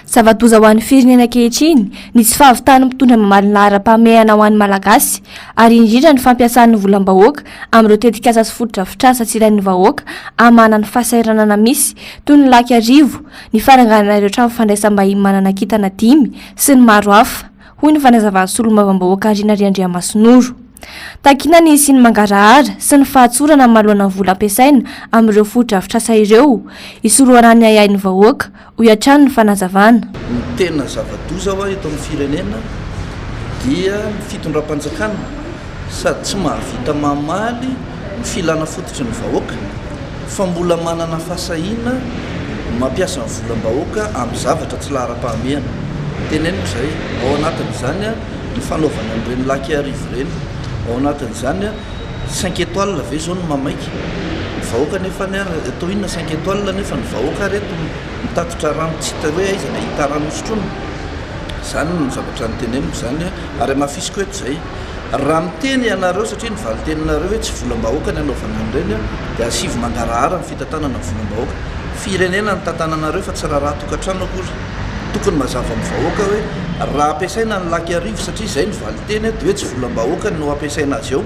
Zava-doza ho an'ny firenena ankehitriny ny tsy fahavitan'ny mpitondra mamaly ny laharam-pahamehana ho an'ny Malagasy ary indrindra ny fampiasany ny volam-bahoaka amin'ireo tetikasa sy fotodrafitrasa tsy ilain'ny vahoaka hamahana ny fahasahiranana misy toy ny Lac Iarivo, ny fananganana ireo trano fandraisam-bahiny manana kintana dimy sy ny maro hafa, hoy ny fanazavan'ny solombavambahoaka Rinary Andriamasinoro. Takiana ny hisian'ny mangarahara sy ny fahatsorana manoloana ny vola ampiasaina amin'ireo fotodrafitrasa ireo, hisorohana ny ahiahin'ny vahoaka, hoy hatrany ny fanazavana. Ny tena zava-doza hoa eto amin'ny firenena dia ny fitondram-panjakana sady tsy mahavita mamaly ny filana fototry ny vahoaka fa mbola manana fahasahiana mampiasa ny volam-bahoaka amin'ny zavatra tsy laharam-pahamehana. Teneniko izay, ao anatin'izany ny fanaovana an'ireny lac Iarivo ireny, ao anatin'izany cinq étoiles ve izao no mamaika ny vahoaka nefa atao inona cinq étoiles nefa ny vahoaka ary eto mitatitra rano tsy hita hoe aiza ny ahita rano hosotroina, izany no zavatra noteneniko izany ary hamafisiko eto izay, raha miteny ianareo satria ny valin-teninareo hoe tsy volam-bahoaka ny anaovana an'ireny dia asivo mangarahara ny fitantanana ny volam-bahoaka, firenena no tantananareo fa tsy raharaha tokantrano akory. Tokony mazava amin'ny vahoaka hoe raha ampiasaina ny lac Iarivo satria izay no valinteny dia hoe tsy volam-bahoaka no ampiasaina azy eo.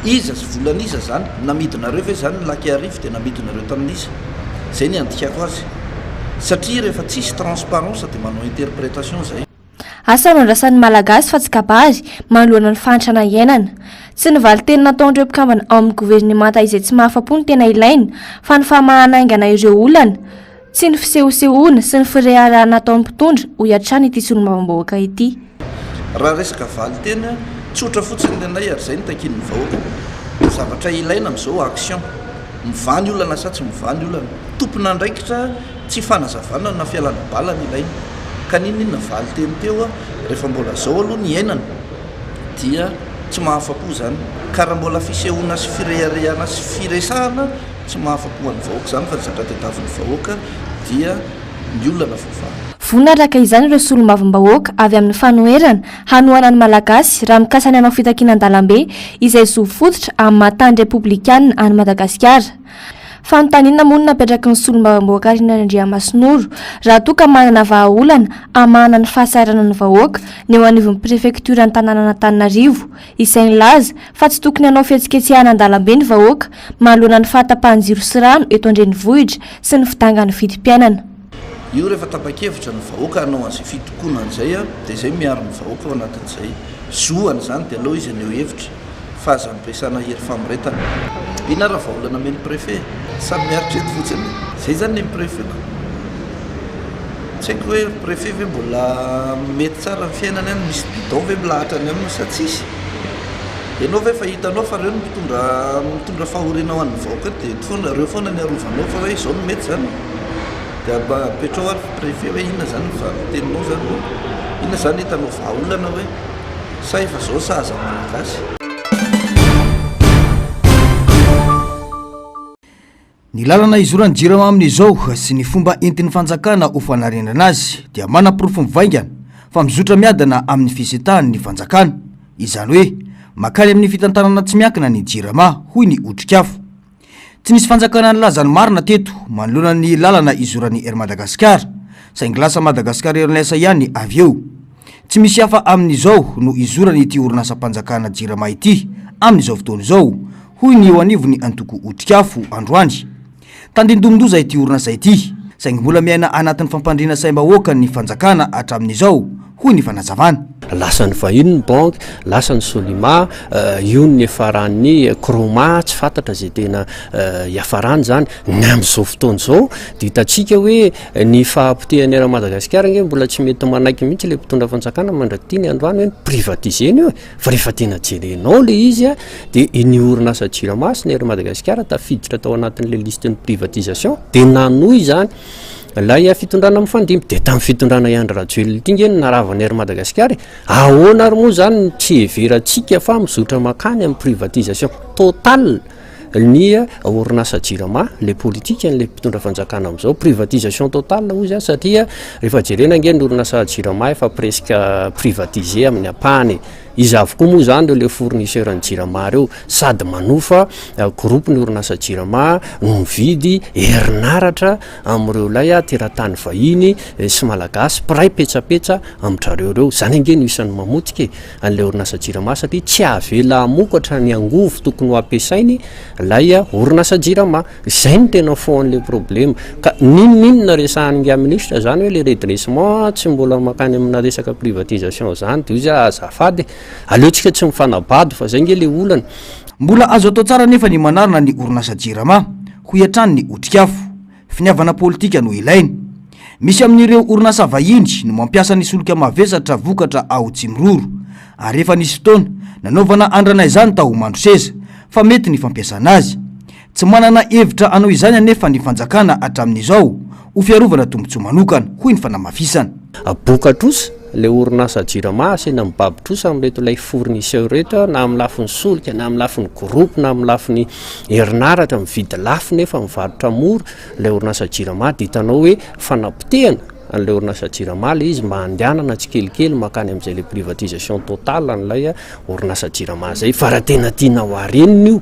Iza sy volan'iza izany? Namidinareo ve izany ny lac Iarivo dia namidinareo tamin'iza? Izay ny handikako azy. Satria rehefa tsisy transparence dia manao interprétation izay. Asa no andrasan'ny Malagasy fa tsy kabary manoloana ny fahantrana iainana. Tsy ny valinteny nataon'ireo mpikambana ao amin'ny governemanta izay tsy mahafa-po no tena ilaina fa ny famahana haingana ireo olana. Tsy ny fisehosehoana sy ny fireharehana ataon'ny mpitondra, hoy hatrany ity solombavambahoaka ity. Raha resaka valinteny, tsotra fotsiny ny anay ary izay no takian'ny vahoaka. Ny zavatra ilaina amin'izao action. Mivaha ny olana sa tsy mivaha ny olana? Tompon'andraikitra tsy fanazavana na fialana bala no ilaina. Ka n'inon'inona valinteny teo, rehefa mbola izao aloha ny iainana dia tsy mahafa-po izany. Ka raha mbola fisehoana sy fireharehana sy firesahana, Tsy mahafa-po an'ny vahoaka izany fa ny zatra tadiavin'ny vahoaka dia ny olana voavaha. Vonona araka izany ireo solombavambahoaka avy amin'ny fanoherana hanohana ny Malagasy raha mikasa ny hanao fitakiana an-dalambe izay zo fototra amin'ny maha tany repoblikanina an'i Madagasikara. Fanontaniana moa no napetraky ny solombavambahoaka Rina Randriamasinoro raha toa ka manana vahaolana hamahana ny fahasahiranan'ny vahoaka ny eo anivon'ny prefektioran'ny tanànan'Antananarivo izay nilaza fa tsy tokony hanao fihetsiketsehana an-dalambe ny vahoaka manoloana ny fahatapahan-jiro sy rano eto an-drenivohitra sy ny fidangan'ny vidim-piainana. Io rehefa tapa-kevitra ny vahoaka hanao an'izay fitokonana izay dia izay miaro ny vahoaka ao anatin'izay. Zohany izany dia aleo izy haneho hevitra fa aza ampiasana hery famoretana. Inona ary ny vahaolana amen'ny préfet? Samy miaritra eto fotsiny. Izay izany ny préfet-ko. Tsy haiko hoe préfet ve mbola mety tsara ny fiainany any, misy bidon ve milahatra any aminy sa tsisy? Ianao ve efa hitanao fa ireo no mitondra mitondra fahoriana ho an'ny vahoaka eto dia eto foana, ireo foana ny arovanao fa hoe izao no mety izany? Dia mba apetrao ary préfet hoe inona izany ny valin-teninao izany hoe inona izany hitanao vahaolana hoe sa efa izao sahaza ny Malagasy? Ny lalana izoran'ny Jirama amin'izao sy ny fomba entin'ny fanjakana ho fanarenana azy dia manaporofo mivaingana fa mizotra miadana amin'ny fisintahany ny fanjakana. Izany hoe, makany amin'ny fitantanana tsy miankina ny Jirama, hoy ny Otrikafo. Tsy nisy fanjakana nilaza ny marina teto manoloana ny lalana izoran'ny Air Madagascar, saingy lasa Madagascar Airlines ihany avy eo. Tsy misy hafa amin'izao no izoran'ity orinasam-panjakana Jirama ity amin'izao fotoana izao, hoy ny eo anivon'ny antoko Otrikafo androany. Tandindomin-doza ity orinasa ity, saingy mbola miaina anatin'ny fampandriana saim-bahoaka ny fanjakana hatramin'izao, hoy ny fanazavana. Lasan'ny vahiny ny banky, lasa ny Solima, io ny niafaran'ny Chroma, tsy fantatra izay tena hiafarany izany. Ny amin'izao fotoana izao dia hitantsika hoe ny fahapotehan'ny Air Madagasikara ange mbola tsy mety manaiky mihitsy ilay mpitondra fanjakana mandrak'ity ny androany hoe ni-privatiser-na io e. Fa rehefa tena jerenao le izy a, de ny orinasa Jirama sy ny Air Madagascar tafiditra tao anatin'le liste ny privatisation, de nanohy izany ilay fitondrana mifandimby, de tamin'ny fitondrana i Andry Rajoelina ity nge no narava ny Air Madagascar e, ahoana ary moa zany no tsy heverantsika fa mizotra makany amin'ny privatisation totale? Ny orinasa Jirama, le politique an'le mpitondra fanjakana amin'izao, privatisation totale hozy aho satria rehefa jerena ange ny orinasa Jirama efa presque privatisé amin'ny ampahany e. Iza avokoa moa izany ireo le fournisseur an'ny Jirama ireo? Sady manofa groupe ny orinasa Jirama no mividy herinaratra amin'ireo ilay teratany vahiny sy malagasy mpiray petsapetsa amin-drareo ireo. Izany ange no isan'ny mamotika e. an'ilay orinasa Jirama satria tsy avela hamokatra ny angovo tokony ho ampiasainy ilay orinasa Jirama. Izay no tena fond an'ilay problema. Ka n'inon'inona resahan'ingahy minisitra izany hoe ilay redressement tsy mbola mankany amina resaka privatisation izany dia hoy izy hoe azafady e, aleontsika tsy mifanabado fa izay ange ilay olana. Mbola azo atao tsara anefa ny manarina ny orinasa Jirama, hoy hatrany ny Otrikafo. Finiavana politika no ilaina. Misy amin'ireo orinasa vahiny no mampiasa ny solika mavesatra vokatra ao Tsimiroro, ary efa nisy fotoana nanaovana andrana izany tao Mandroseza, fa mety ny fampiasana azy. Tsy manana hevitra hanao izany anefa ny fanjakana hatramin'izao, ho fiarovana tombontsoa manokana, hoy ny fanamafisana. Boka trosa, ilay orinasa Jirama asaina mibaby trosa amin'ireto ilay fournisseur ireto na amin'ny lafiny solika na amin'ny lafiny groupe na amin'ny lafiny herinaratra, mividy lafo nefa mivarotra mora ilay orinasa Jirama dia hitanao hoe fanapotehana an'ilay orinasa Jirama ilay izy mba handehanana tsikelikely mankany amin'izay ilay privatisation totale an'ilay orinasa Jirama izay. Fa raha tena tiana ho harenina io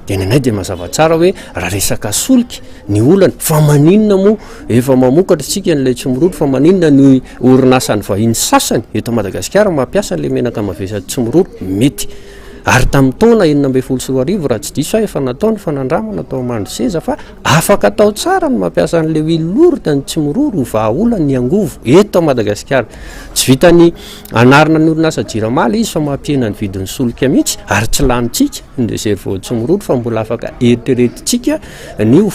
dia ny anay dia mazava tsara hoe raha resaka solika ny olana fa maninona moa efa mamokatra isika an'ilay tsimiroro fa maninona ny orinasan'ny vahiny sasany eto Madagasikara mampiasa an'ilay menaka mavesatra tsimiroro mety ary tamin'ny taona 2016 raha tsy diso aho efa natao ny fanandramana tao Mandroseza fa afaka atao tsara ny mampiasa an'ilay huile lourde ny tsimiroro ho vahaolana ny angovo eto Madagasikara tsy vitan'ny anarina ny orinasa Jirama ilay izy fa mampihena ny vidin'ny solika mihitsy ary tsy lanintsika ny réserve tsimiroro fa mbola afaka eritreretintsika ny ho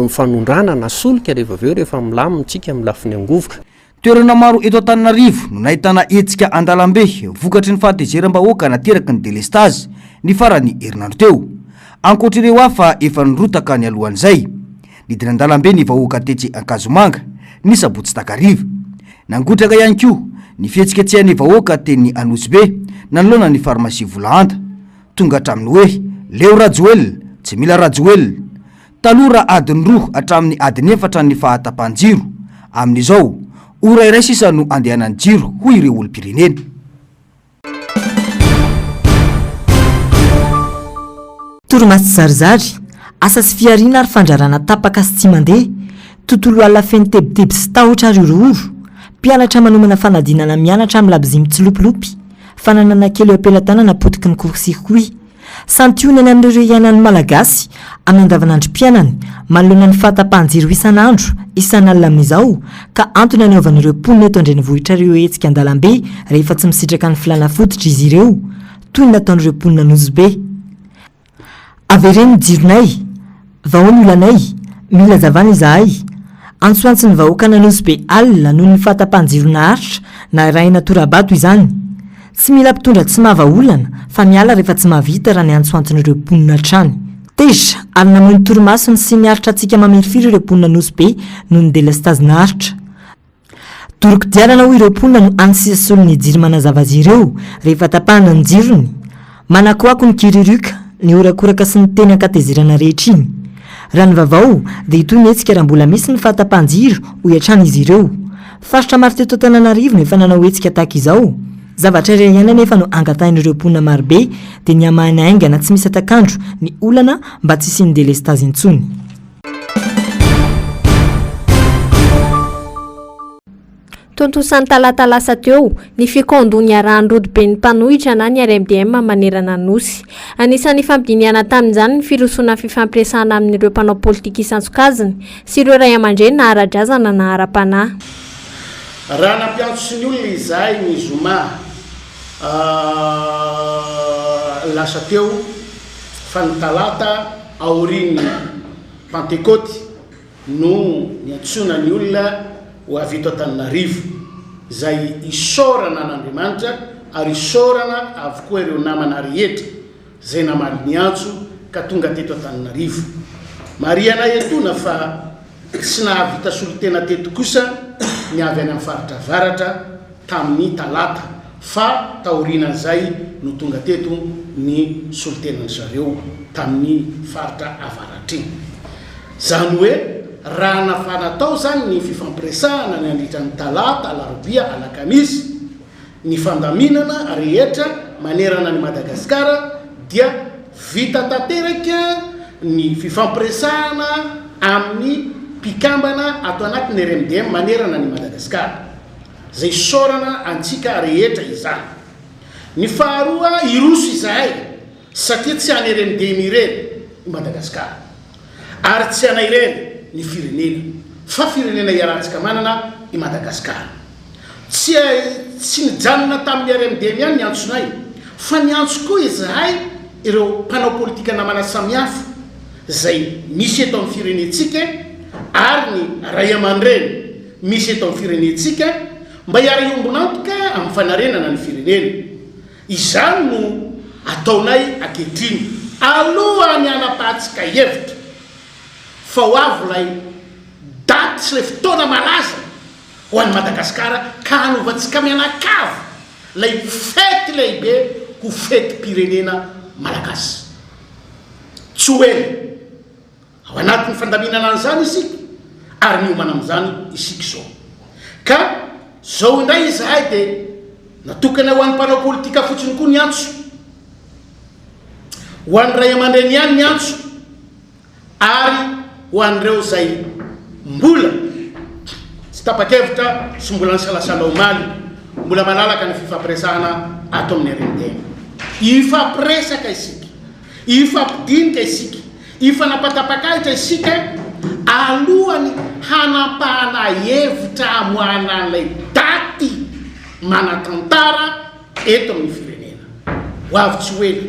fanondranana solika rehefa avy eo rehefa milamina tsika amin'ny lafiny angovo. Toerana maro eto Antananarivo no nahitana hetsika an-dalambe vokatry ny fahatezeram-bahoaka nateraky ny delestazy ny faran'ny herinandro teo. Ankoatra ireo hafa efa nirotaka nialohan'izay. Nidina an-dalambe ny vahoaka tetsy Ankazomanga ny sabotsy takariva. Nangotraka ihany koa ny fihetsiketsehan'ny vahoaka teny Anosibe nanoloana ny farmasia Volahanta. Tonga hatramin'ny hoe leo Rajoelina, tsy mila Rajoelina. Taloha raha adiny roa hatramin'ny adiny efatra ny fahatapahan-jiro. Amin'izao, ora iray sisa no andehanan'ny jiro, hoy ireo olom-pirenena. Torimaso tsizarizary, asa sy fihariana ary fandrarana tapaka sy tsy mandeha, tontolo alina feno tebiteby sy tahotra ary horohoro, mpianatra manomana fanadinana mianatra amin'ny labozia mitsilopilopy, Fananana kely eo am-pelatanana potiky ny court-circuit. Santionany amin'ireo iainan'ny Malagasy amin'ny andavanandrom-piainany manoloana ny fahatapahan-jiro isan'andro, isan'alina amin'izao ka antony anaovan'ireo mponina eto an-drenivohitra ireo hetsika an-dalambe rehefa tsy misitraka ny filàna fototra izy ireo toy ny nataon'ireo mponina Anosibe. Avereno ny jironay, vahao ny olanay, mila hazavana izahay. Antsoantso ny vahoakan'Anosibe alina noho ny fahatapahan-jiro naharitra narahina tora-bato izany. Tsy mila mpitondra tsy mahava olana fa miala rehefa tsy mahavita raha ny antsoantson'ireo mponina hatrany. Tezitra ary namoy ny torimasony sy niaritra hatsiaka mamirifiry ireo mponina Anosibe noho ny delestazy naharitra. Doro kodiarana hoy ireo mponina no hany sisa solon'ny jiro manazava azy ireo rehefa tapahana ny jirony. Manakoako ny kiririoka, ny horakoraka sy ny teny an-katezerana rehetra iny. Raha ny vaovao dia hitohy ny hetsika raha mbola misy ny fahatapahan-jiro hoy hatrany izy ireo. Faritra maro teto Antananarivo no efa nanao hetsika tahaka izao. Zavatra iray ihany anefa no angatahin'ireo mponina marobe dia ny hamahana haingana tsy misy hatak'andro ny olana mba tsy hisian'ny delestazy intsony. Tontosa ny talata lasa teo, ny fikaondoha niarahan'ny rodoben'ny mpanohitra na ny RMDM manerana ny Nosy. Anisan'ny nifampidinihana tamin'izany ny firosoana fifampiresahana amin'ireo mpanao politika isan-tsokajiny sy ireo raiamandreny na ara-drazana na ara-panahy. Raha nampiantso ny olona izahay ny zoma lasa teo fa ny talata aorian'ny Pantekôty no niantsoana ny olona ho avy eto Antananarivo, izay isaorana an'Andriamanitra ary isaorana avokoa ireo namana rehetra izay namaly ny antso ka tonga teto Antananarivo. Marihana etoana fa tsy nahavita solontena teto kosa ny avy any amin'ny faritra avaratra tamin'ny talata. Fa taorianan'izay no tonga teto ny solontenan-dry zareo tamin'ny faritra avaratra iny. Izany hoe raha nafana tao izany ny fifampiresahana nandritra ny talata, alarobia, alakamisy, ny fandaminana rehetra manerana an'i Madagasikara dia vita tanteraka ny fifampiresahana amin'ny mpikambana ato anatin'ny RMDM manerana an'i Madagasikara. Izay isaorana antsika rehetra izany. Ny faharoa, hiroso izahay satria tsy an'i RMDM irery i Madagasikara. Ary tsy anay irery ny firenena, fa firenena iarahantsika manana i Madagasikara. Tsy tsy nijanona tamin'ny RMDM ihany ny antsonay, fa niantso koa izahay ireo mpanao politika namana samihafa izay misy eto amin'ny firenentsika ary ny raiamandreny misy eto amin'ny firenentsika mba hiara-hiombon'antoka amin'ny fanarenana ny firenena. Izany no ataonay ankehitriny alohan'ny hanapahantsika hevitra fa ho avy ilay daty sy ilay fotoana malaza ho an'i Madagasikara ka hanovantsika mianakavy ilay fety lehibe ho fetim-pirenena malagasy. Tsy ho ela. Ao anatin'ny fandaminana an'izany isika ary miomana amin'izany isika izao. Ka izao indray izahay dia natokana ho an'ny mpanao politika fotsiny koa ny antso, ho an'ny ray aman-dreny ihany ny antso ary ho an'ireo izay mbola tsy tapa-kevitra sy mbola nisalasala omaly, mbola malalaka ny fifampiresahana ato amin'ny RMDM. Hifampiresaka isika. Hifampidinika isika, hifanapatapakahitra isika alohan'ny hanampahana hevitra hamoahana an'ilay daty manan-tantara eto amin'ny firenena. Ho avy tsy ho ela.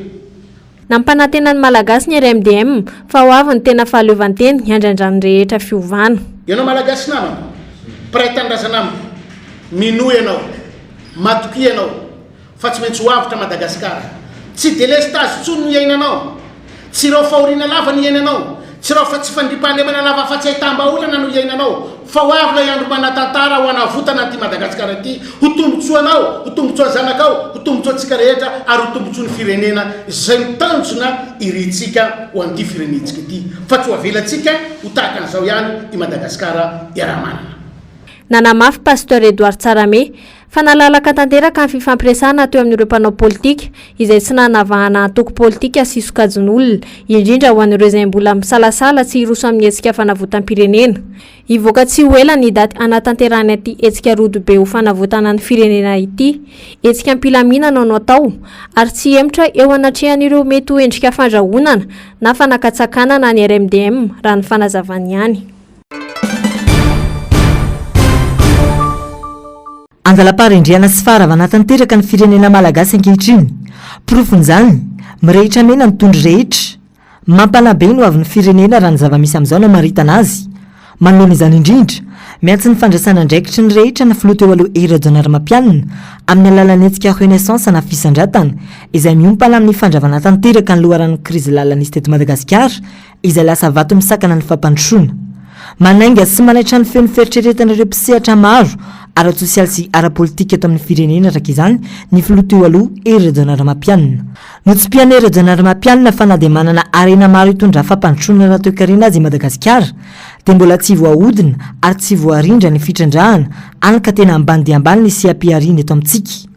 Nampanantena ny Malagasy ny RMDM fa ho avy ny tena fahaleovantena hiandrandran'ny rehetra fiovana. Ianao Malagasy namako, mpiray tanindrazana amiko, minoa ianao, matokia ianao, fa tsy maintsy ho avotra Madagascar. Tsy delestazy intsony no iainanao. Tsy ireo fahoriana lava no iainanao. Tsy ireo fa tsy fandriampahalemana lava fa tsy ahitam-bahaolana no iainanao. Fa ho avy ilay andro manan-tantara ho hanavotana an'ity Madagascar ity. Ho tombotsoanao, ho tombotsoan'ny zanakao, ho tombotsoantsika rehetra ary ho tombotsoan'ny firenena izay no tanjona irintsika ho an'ity firenentsika ity. Fa tsy ho avelantsika ho tahaka an'izao ihany i Madagascar iaraha-manana. Nanamafy Pasteur Edouard Tsarahame fa nalalaka tanteraka ny fifampiresahana teo amin'ireo mpanao politika, izay tsy nanavahana antoko politika sy sokajin'olona, indrindra ho an'ireo izay mbola misalasala tsy hiroso amin'ny hetsika fanavotam-pirenena. Hivoaka tsy ho ela ny daty hanatanterahana ity hetsika rodobe ho fanavotana ny firenena ity. Hetsika am-pilaminana no atao, ary tsy hihemotra eo anatrehan'ireo mety ho endrika fandrahonana na fanakatsakanana ny RMDM, raha ny fanazavany ihany. Andalam-paharendrehana sy faharavana tanteraka ny firenena malagasy ankehitriny. Porofon'izany, mirehitra mena ny tondro rehetra. Mampanahy be ny hoavin'ny firenena raha ny zava-misy amin'izao no amaritana azy. Manoloana izany indrindra, miantso ny fandraisana andraikitry ny rehetra ny filoha teo aloha Hery Rajaonarimampianina amin'ny alalan'ny hetsika Renaissance na Fisandratana izay miompana amin'ny fandravana tanteraka ny loharanon'ny krizy lalina nisy teto Madagasikara izay lasa vato misakana ny fampandrosoana. Manainga sy manaitra ny feon'ny fieritreretana ireo mpisehatra maro ara-tsosialy sy ara-politika eto amin'ny firenena araka izany ny filoha teo aloha Hery Rajaonarimampianina. Notsipihan'i Hery Rajaonarimampianina fa na dia manana harena maro hitondra fampandrosoana ara-toekarena aza i Madagasikara dia mbola tsy voahodina ary tsy voarindra ny fitrandrahana, hany ka tena ambany dia ambany ny seha-pihariana eto amintsika.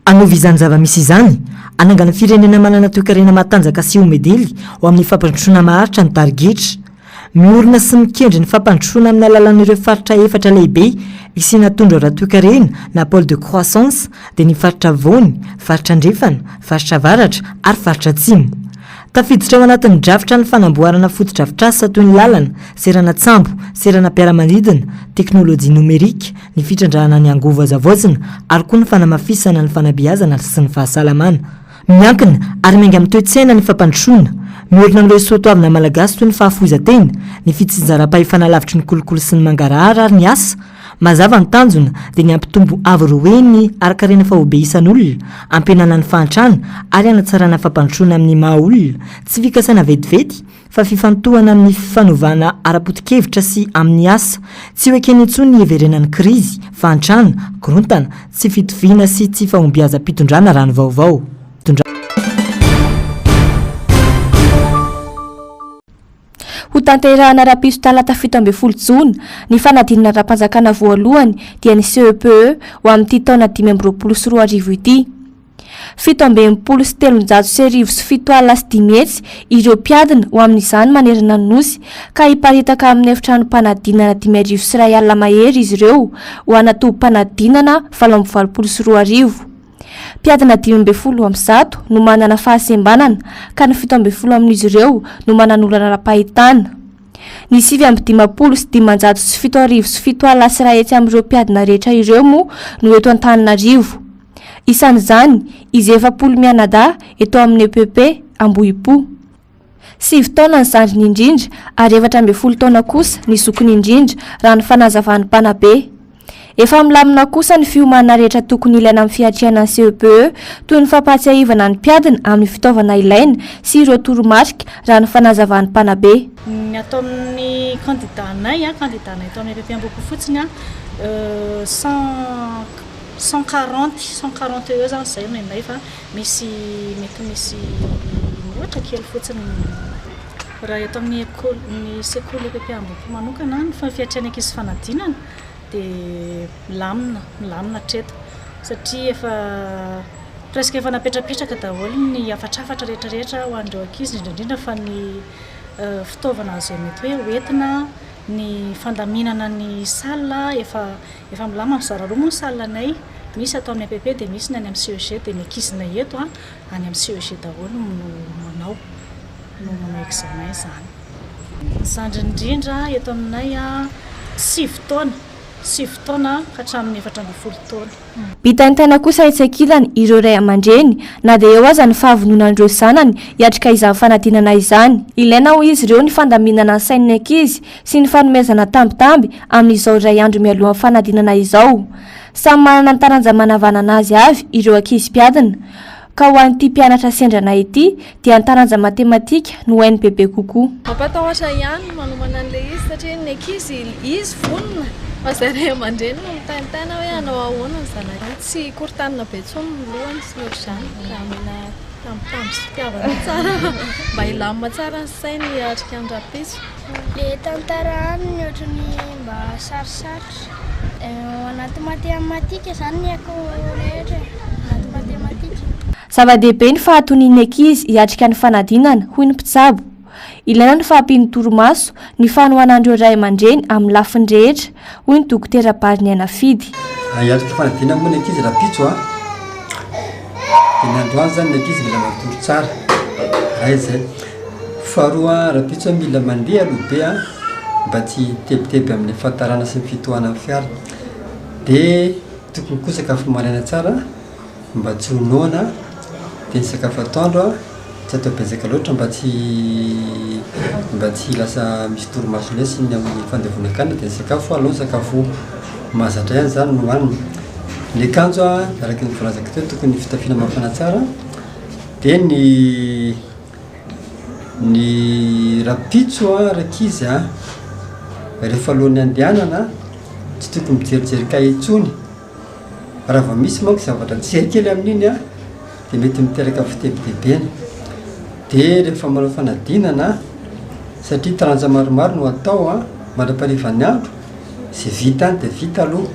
Hanova izany zava-misy izany, hanangana firenena manana toekarena matanjaka sy ho medely ho amin'ny fampandrosoana maharitra ny tarigetra. Miorina sy mikendry ny fampandrosoana amin'ny alalan'ireo faritra efatra lehibe hisiana tondro ara-toekarena na pôle de croissance dia ny faritra afovoany, faritra andrefana, faritra avaratra ary faritra atsimo. Tafiditra ao anatin'ny drafitra ny fanamboarana fotodrafitrasa toy ny lalana, seranan-tsambo, seranam-piaramanidina, teknolojia nomerika, ny fitrandrahana ny angovo azo havaozina ary koa ny fanamafisana ny fanabeazana sy ny fahasalamana. Miankina ary miainga amin'ny toe-tsaina ny fampandrosoana. Miorina amin'ireo soatoavina malagasy toy ny fahafoizan-tena, ny fitsinjaram-pahefana lavitry ny kolikoly sy ny mangarahara ary ny asa. Mazava ny tanjona dia ny hampitombo avo roa heny ara-karena faobe isan'olona, hampihenana ny fahantrana ary hanatsarana fampandrosoana amin'ny maha olona, tsy fikasana vetivety, fa fifantohana amin'ny fanovana ara-poto-kevitra sy amin'ny asa. Tsy ho ekena intsony ny hiverenan'ny krizy. Fahantrana, korontana, tsy fitoviana sy tsy fahombiazam-pitondrana raha ny vaovao. Hotanterahana rahampitso talata 17 jona ny fanadinana ara-panjakana voalohany dia ny CEPE ho amin'ity taona 2025 ity. 1367 ireo mpiadina ho amin'izany manerana ny Nosy ka hiparitaka amin'ny efitranom-panadinana 1005 mahery izy ireo ho ana tobim-panadinana 2088. Mpiadina 115 no manana fahasembanana ka ny 17 amin'izy ireo no manan'olana ara-pahitana. Ny 159 707 amin'ireo mpiadina rehetra ireo moa no eto Antananarivo. Isan'izany izy 40 mianadahy eto amin'ny EPP Ambohipo. Sivy taona ny zandriny indrindra ary 14 taona kosa ny zokiny indrindra raha ny fanazavan'ny mpanabe. Efa milamina kosa ny fiomanana rehetra tokony ilaina amin'ny fiatrehana ny CEPE toy ny fampahatsiahivana ny mpiadina amin'ny fitaovana ilaina sy ireo toromarika raha ny fanazavan'ny mpanabe. Ny ato amin'ny candidat-nay, candidat-nay eto amin'ny EPP Ambohipo fotsiny, cent 140, 140 eo zany zay no hainay fa misy mety misy mihoatra kely fotsiny. Raha eto amin'ny école ny sekoly EPP Ambohipo manokana ny fiatrehana ankizy fanadinana dia milamina, milamina hatreto satria efa presque efa napetrapetraka daholo ny hafatrafatra rehetra rehetra ho an'ireo ankizy indrindra indrindra fa ny fitaovana izay mety hoe hoentina, ny fandaminana ny salle efa Efa milamina mizara roa moa ny salle anay, misy ato amin'ny EPP dia misy ny any amin'ny CEG dia ny ankizinay eto any amin'ny CEG daholo no manao no manao examen izany. Ny zandriny indrindra eto aminay sivy taona, sivy taona ka hatramin'ny 14 taona. Mitaintaina kosa etsy ankilany ireo ray aman-dreny na dia eo aza ny fahavononan'ireo zanany hiatrika izany fanadinana izany. Ilaina hoy izy ireo ny fandaminana ny sain'ny ankizy sy ny fanomezana tambitamby amin'izao iray andro mialohan'ny fanadinana izao. Samy manana ny taranja manavanana azy avy ireo ankizy mpiadina, ka ho an'ity mpianatra sendra anay ity dia ny taranja matematika no hainy bebe kokoa. Mampatahotra ihany ny manomana an'ilay izy satria ny ankizy izy vonona fa izay ray aman-dreny no mitaintaina hoe hanao ahoana ny zanakay. Tsy korontanina be intsony ny lohany sy ny ohatr'izany ka mila tambitamby sy fitiavana tsara mba hilamina tsara ny sainy hiatrika ny rahampitso. Le tantara any ohatran'ny mba sarosarotra. Ao anaty matematika zany ny haiko rehetra e, anaty matematika. Zava-dehibe ny fahatonian'ny ankizy hiatrika ny fanadinana, hoy ny mpitsabo. Ilaina ny fahampian'ny torimaso, ny fanohanan'ireo ray aman-dreny amin'ny lafiny rehetra, hoy ny dokotera Bariniaina Fidy. Hiatrika fanadinana moa ny ankizy rahampitso a! Dia ny androany izany ny ankizy mila matory tsara, iray izay. Faharoa, rahampitso aho mila mandeha aloha be an, mba tsy hitebiteby amin'ny fahatarana sy ny fitohanan'ny fiara. Dia tokony koa sakafo maraina tsara mba tsy ho noana, dia ny sakafo atoandro an, tsy atao betsaka loatra mba tsy mba tsy lasa misy torimaso indray sy ny amin'ny fandevonan-kanina, dia ny sakafo aleo ny sakafo mahazatra ihany izany no hohanina. Ny akanjo an, araka ny voalazako teo tokony fitafiana mafana tsara, dia ny Ny rahampitso an rankizy an, rehefa alohan'ny handehanana an, tsy tokony mijerijery kahie intsony, raha vao misy manko zavatra tsy hay kely amin'iny an, de mety miteraka fitebitebena, de rehefa manao fanadinana an, satria taranja maromaro no atao an, mandra-paharivan'ny andro, zay vita any de vita aloha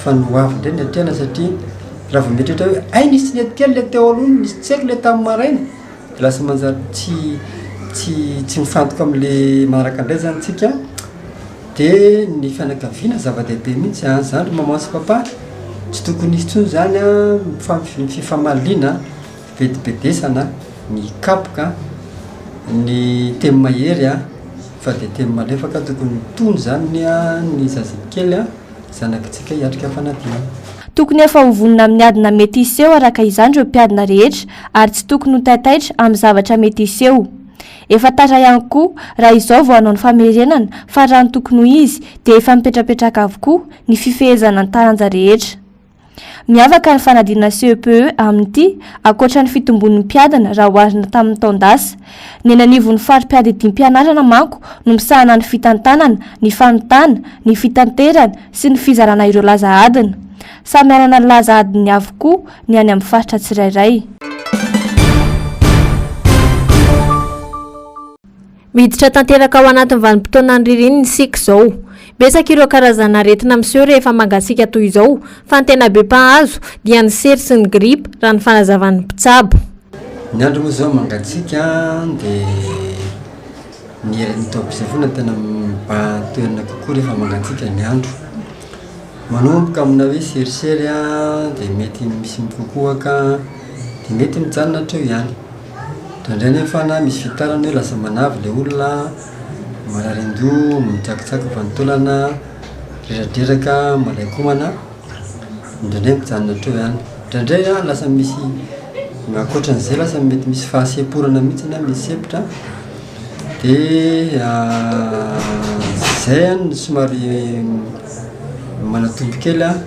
fa ny ho avy indray no atrehana satria raha vao mieritreritra hoe hay nisy nety kely le teo aloha iny, nisy tsy haiko le tamin'ny maraina, de lasa manjary tsy tsy tsy mifantoka am'le manaraka indray zany tsika, de ny fianakaviana zava-dehibe mihitsy an, zany ry maman sy papa tsy tokony hisy intsony zany an mifampi- ny fifamaliana, fibedibedesana, ny kapoka, ny teny mahery an, fa de teny malefaka tokony mitony zany an ny zazakely an. Zanakitsika hiatrika fanadinana. Tokony efa ho vonona amin'ny adina mety hiseho araka izany ireo mpiadina rehetra ary tsy tokony ho taitaitra amin'ny zavatra mety hiseho. Efa tara ihany koa raha izao vao hanao ny famerenana fa raha ny tokony ho izy dia efa mipetrapetraka avokoa ny fifehezana ny taranja rehetra. Miavaka ny fanadinana CEPE amin'ity, ankoatra ny fitombon'ny mpiadina raha oharina tamin'ny taon-dasa. Ny eny anivon'ny fari-piadidiam-pianarana manko no misahana ny fitantanana, ny fanontana, ny fitanterana sy ny fizarana ireo laza adina. Samy hanana ny laza adiny avokoa ny any amin'ny faritra tsirairay. Miditra tanteraka ao anatin'ny vanim-potoanan'ny ririnina isika izao. Betsaka ireo karazana aretina miseho rehefa mangatsiaka toy izao, fa ny tena be mpahazo dia ny sery sy ny gripa, raha ny fanazavan'ny mpitsabo. Ny andro moa izao mangatsiaka dia ny herin'ny taom-pisafoana tena mibahan-toerana kokoa rehefa mangatsiaka ny andro. Manomboka amina hoe serisery dia mety misy mikokoaka dia mety mijanona hatreo ihany. Indraindray nefa na misy fitarany hoe lasa manavy le olona, marary an-doha, mitsakitsaky vanin-taolana, reradreraka, malain-komana, indraindray mijanona hatreo ihany. Indraindray an lasa misy ankoatran'izay lasa mety misy fahasemporana mihitsy na misy sempotra de zay no somary manatombo kely an.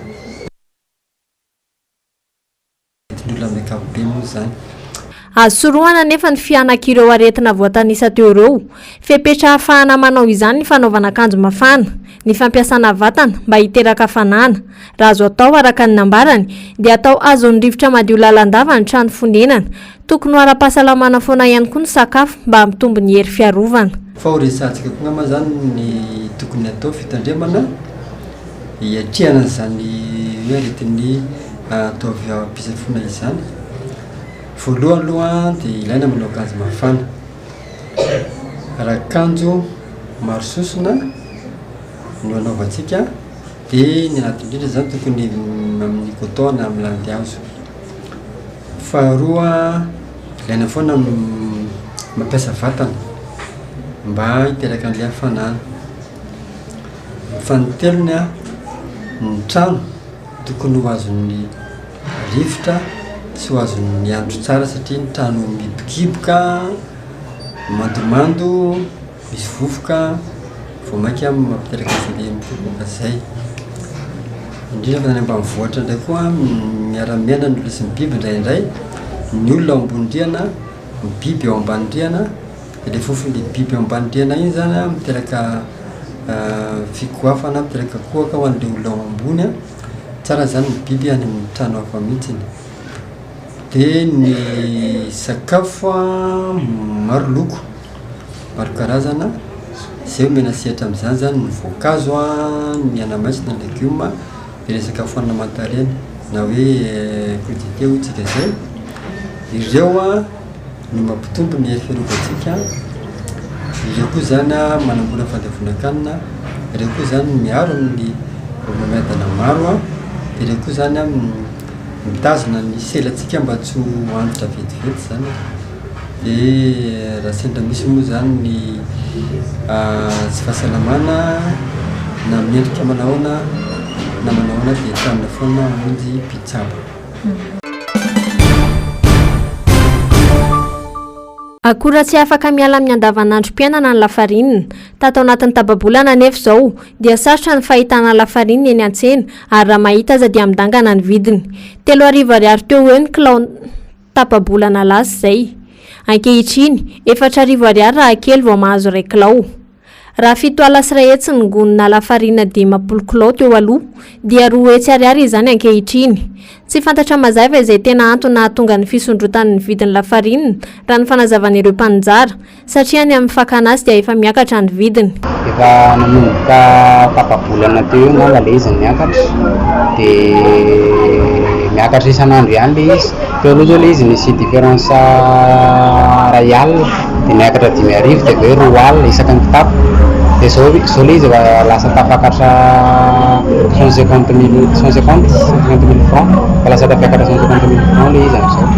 Ny olona amin'ny ankapobeny moa izany. Azo sorohana anefa ny fihanak'ireo aretina voatanisa teo ireo. Fepetra ahafahana manao izany ny fanaovana akanjo mafana, ny fampiasana vatana mba hiteraka hafanana. Raha azo atao, araka ny nambarany, dia atao azon'ny rivotra madio lalandava ny trano fonenana. Tokony ho ara-pahasalamana foana ihany koa ny sakafo mba hampitombo ny hery fiarovana. Fa ho resahantsika koa angamba izany ny tokony hatao fitandremana hiatrehana an'izany hoe aretin'ny taovam-pisafoana izany. Voalohany aloha dia ilaina manao akanjo mafana. Raha akanjo maro sosona no anaovantsika dia ny anatiny indrindra izany tokony amin'ny coton na amin'ny landihazo. Faharoa, ilaina foana ny mampiasa vatana mba hiteraka an'ilay hafanana. Fanintelony an, ny trano tokony ho azon'ny rivotra sy ho azon'ny andro tsara satria ny trano mihibokiboka, mandomando, misy vovoka vao mainka mampiteraka an'izay mivovoka izay. Indrindra fa ny any ambanivohitra indray koa miara-miaina ny olona sy ny biby indraindray, ny olona ao ambony rihana, ny biby ao ambany rihana, de le fofon'le biby ao ambany rihana iny zany an miteraka fikohafana, miteraka kohaka ho an'le olona ao ambony an, tsara zany ny biby any amin'ny trano hafa mihitsiny. De ny sakafo an maro loko, maro karazana, zay omena sehatra am'zany zany ny voankazo an, ny anamaitso na ny legioma, de le sakafo hohanina manta reny na hoe crudité hoy tsika zay, ireo an no mampitombo ny hery fiarovantsika, ireo koa zany an manamora fandevonan-kanina, ireo koa zany miaro amin'ny homamiadana maro an, de ireo koa zany an mitazona ny selantsika mba tsy ho antitra vetivety zany e, de raha sendra misy moa zany ny tsy fahasalamana na amin'ny endrika manahoana na manahoana de entanina foana hamonjy mpitsabo. Akora tsy afaka miala amin'ny andavanandrom-piainana ny lafarinina. Tato anatin'ny tapa-bolana anefa izao dia sarotra ny fahitana lafarinina eny an-tsena ary raha mahita aza dia midangana ny vidiny. 3000 ariary teo ho eo ny kilao tapa-bolana lasa izay. Ankehitriny, 4000 ariary raha kely vao mahazo iray kilao. Raha 170 ny gony-na lafarina 50 kilao teo aloha, dia 200 ariary izany ankehitriny. Tsy fantatra mazava izay tena antony nahatonga ny fisondrotan'ny vidin'ny lafarinina, raha ny fanazavan'ireo mpaninjara. Satria any amin'ny fakana azy dia efa miakatra ny vidiny. Efa nanomboka tapa-bolana teo eo angamba ilay izy no niakatra, dia miakatra isan'andro ihany ilay izy. Teo aloha izao ilay izy nisy différence 1000 alina, dia niakatra 5000 dia avy eo 2000 isaky ny kitapo. Dia izao izao ilay izy efa lasa tafakatra 150 mille, 150, 150 mille francs, efa lasa tafiakatra 150 mille francs ilay izy amin'izao.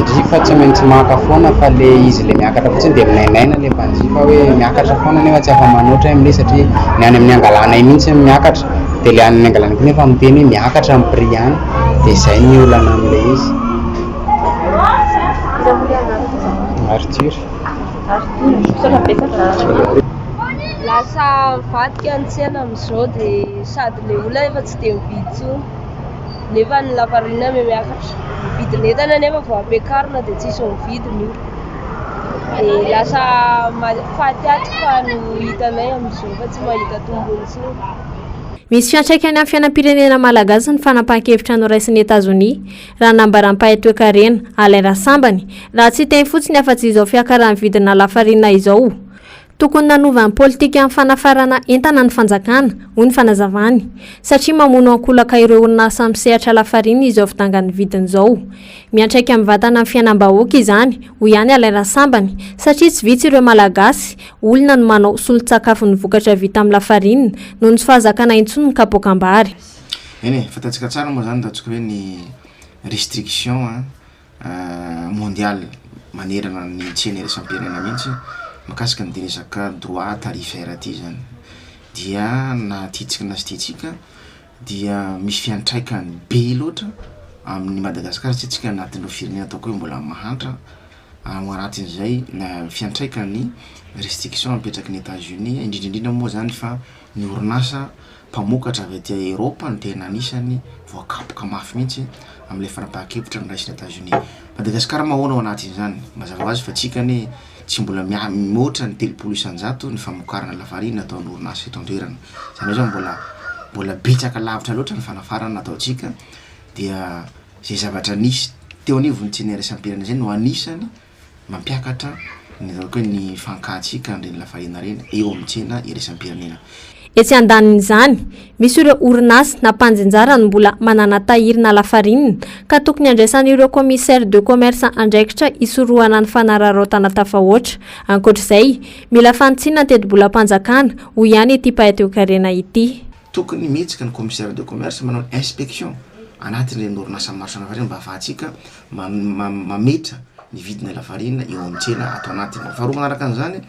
Jifa tsy maintsy maka foana fa le izy le miakatra fotsiny dia minainaina le mpanjifa hoe miakatra foana nefa tsy afa-manoatra amle satria ny any amin'ny angalanay mihitsy no miakatra dia le any amin'ny angalanay koa nefa miteny hoe miakatra ny prix any dia izay ny olana amin'ilay izy. Arthur. Lasa mivadika ny tsena amin'izao dia sady le olona efa tsy dia mividy intsony. Nefa ny lafarinina mihamiakatra. Ny vidin'entana nefa vao ampiakarina dia tsisy mividy ny olona. Dia lasa faty antoka no hitanay amin'izao fa tsy mahita tombony intsony. Misy fiantraikany amin'ny fiainam-pirenena malagasy ny fanapahan-kevitra noraisin'i Etazonia, raha nambaran'ny mpahay toekarena, Alain Rasambany, raha tsy hiteny fotsiny afa-tsy izao fiakaran'ny vidina lafarinina izao. Tokony nanova ny politikan'ny fanafarana entana ny fanjakana, hoy ny fanazavany, satria mamono ankolaka ireo orinasa misehatra lafarinina izao fidangan'ny vidiny izao. Miantraika mivantana amin'ny fiainam-bahoaka izany, hoy ihany Alain Rasambany, satria tsy vitsy ireo Malagasy, olona no manao solon-tsakafo ny vokatra vita amin'ny lafarinina noho ny tsy fahazakana intsony ny kapoakam-bary. Eny e, fantatsika tsara moa zany ataontsika hoe ny restriction an. mondial manerana ny tsena iraisam-pirenena mihitsy mahakasika an'ity resaka droit tarifaire ity zany, dia na tiantsika na tsy tiantsika dia misy fiantraikany be loatra amin'i Madagasikara satria tsika anatin'ireo firenena ataoko hoe mbola mahantra, ao anatin'izay na fiantraikan'ny restriction apetraky ny Etats Unis indrindra indrindra moa zany fa ny orinasa mpamokatra avy aty Eropa no tena anisany voakapoka mafy mihitsy amin'ilay fanapahan-kevitra noraisin'i Etazonia. Madagasikara moa ahoana ao anatin'izany? Mazava ho azy fa tsika anie tsy mbola mihoatra ny 30% ny famokarana lafarina ataon'ny orinasa eto an-toerana. Izany hoe zany mbola mbola betsaka lavitra loatra ny fanafarana ataontsika dia izay zavatra nisy teo anivon'ny tsena iraisam-pirenena izay no anisany mampiakatra ny ataoko hoe ny fankahantsika an'ireny lafarina ireny eo amin'ny tsena iraisam-pirenena. Etsy andanin'izany, misy ireo orinasa na mpanjinjara no mbola manana tahirina lafarinina ka tokony handraisan'ireo commissaires de commerce andraikitra hisorohana ny fanararaotana tafahoatra. Ankoatra izay, mila fanitsiana ny tetibolam-panjakana, hoy ihany ity mpahay toekarena ity. Tokony mihetsika ny commissaire de commerce manao inspection anatin'ireny orinasa maro samihafa ireny mba ahafahantsika mametra ny vidina lafarina eo amin'ny tsena ato anatiny. Faharoa manaraka an'izany,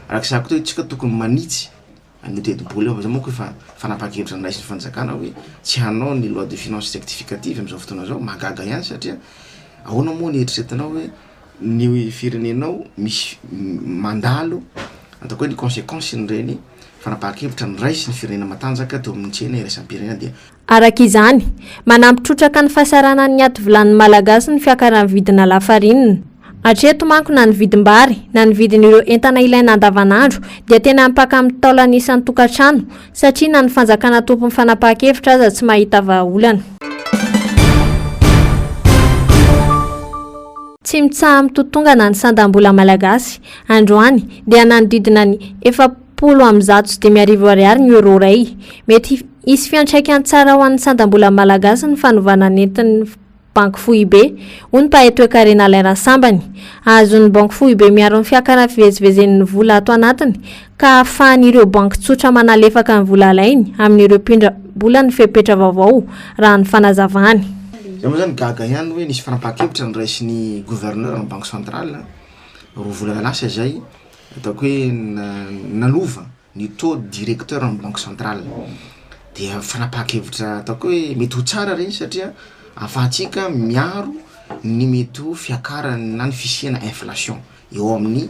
araka izay teo tsika tokony manitsy an'io tetibola io, fa zay manko efa fanapahan-kevitra noraisin'ny fanjakana hoe tsy hanao ny loi de finance rectificative amin'izao fotoana izao, mahagaga ihany satria ahoana moa ny eritreretinao hoe ny firenenao misy mandalo ataoko hoe ny consequence-n'ireny fanapahan-kevitra noraisin'ny firenena matanjaka teo amin'ny tsena iraisam-pirenena dia Araka izany, manampy trotraka ny fahasaranan'ny aty vilanin'ny Malagasy ny fiakaran'ny vidina lafarinina. Hatreto manko na ny vidim-bary na ny vidin'ireo entana ilaina andavanandro dia tena mipaka amin'ny taolana isan-tokantrano satria na ny fanjakana tompon'ny fanapahan-kevitra aza tsy mahita vahaolana. Tsy mitsaha-mitotongana ny sandam-bola malagasy. Androany dia nanodidina ny 1540 ariary ny euro iray. Mety hisy fiantraikany tsara ho an'ny sandam-bola malagasy ny fanovana nentin'ny Banky Foibe, hoy ny mpahay toekarena Alain Rasambany. Ahazoan'ny Banky Foibe miaro ny fiakaran'ny fivezivezen'ny vola ato anatiny ka ahafahan'ireo banky tsotra manalefaka ny vola alainy amin'ireo mpindram-bola ny fepetra vaovao, raha ny fanazavany. Zay moa zany gaga ihany hoe nisy fanapahan-kevitra noraisin'ny gouverneur ny banque centrale roa volana lasa izay ataoko hoe nanova ny taux directeur ny banque centrale dia fanapahan-kevitra ataoko hoe mety ho tsara reny satria ahafahantsika miaro ny mety ho fiakarany na ny fisiana inflation eo amin'ny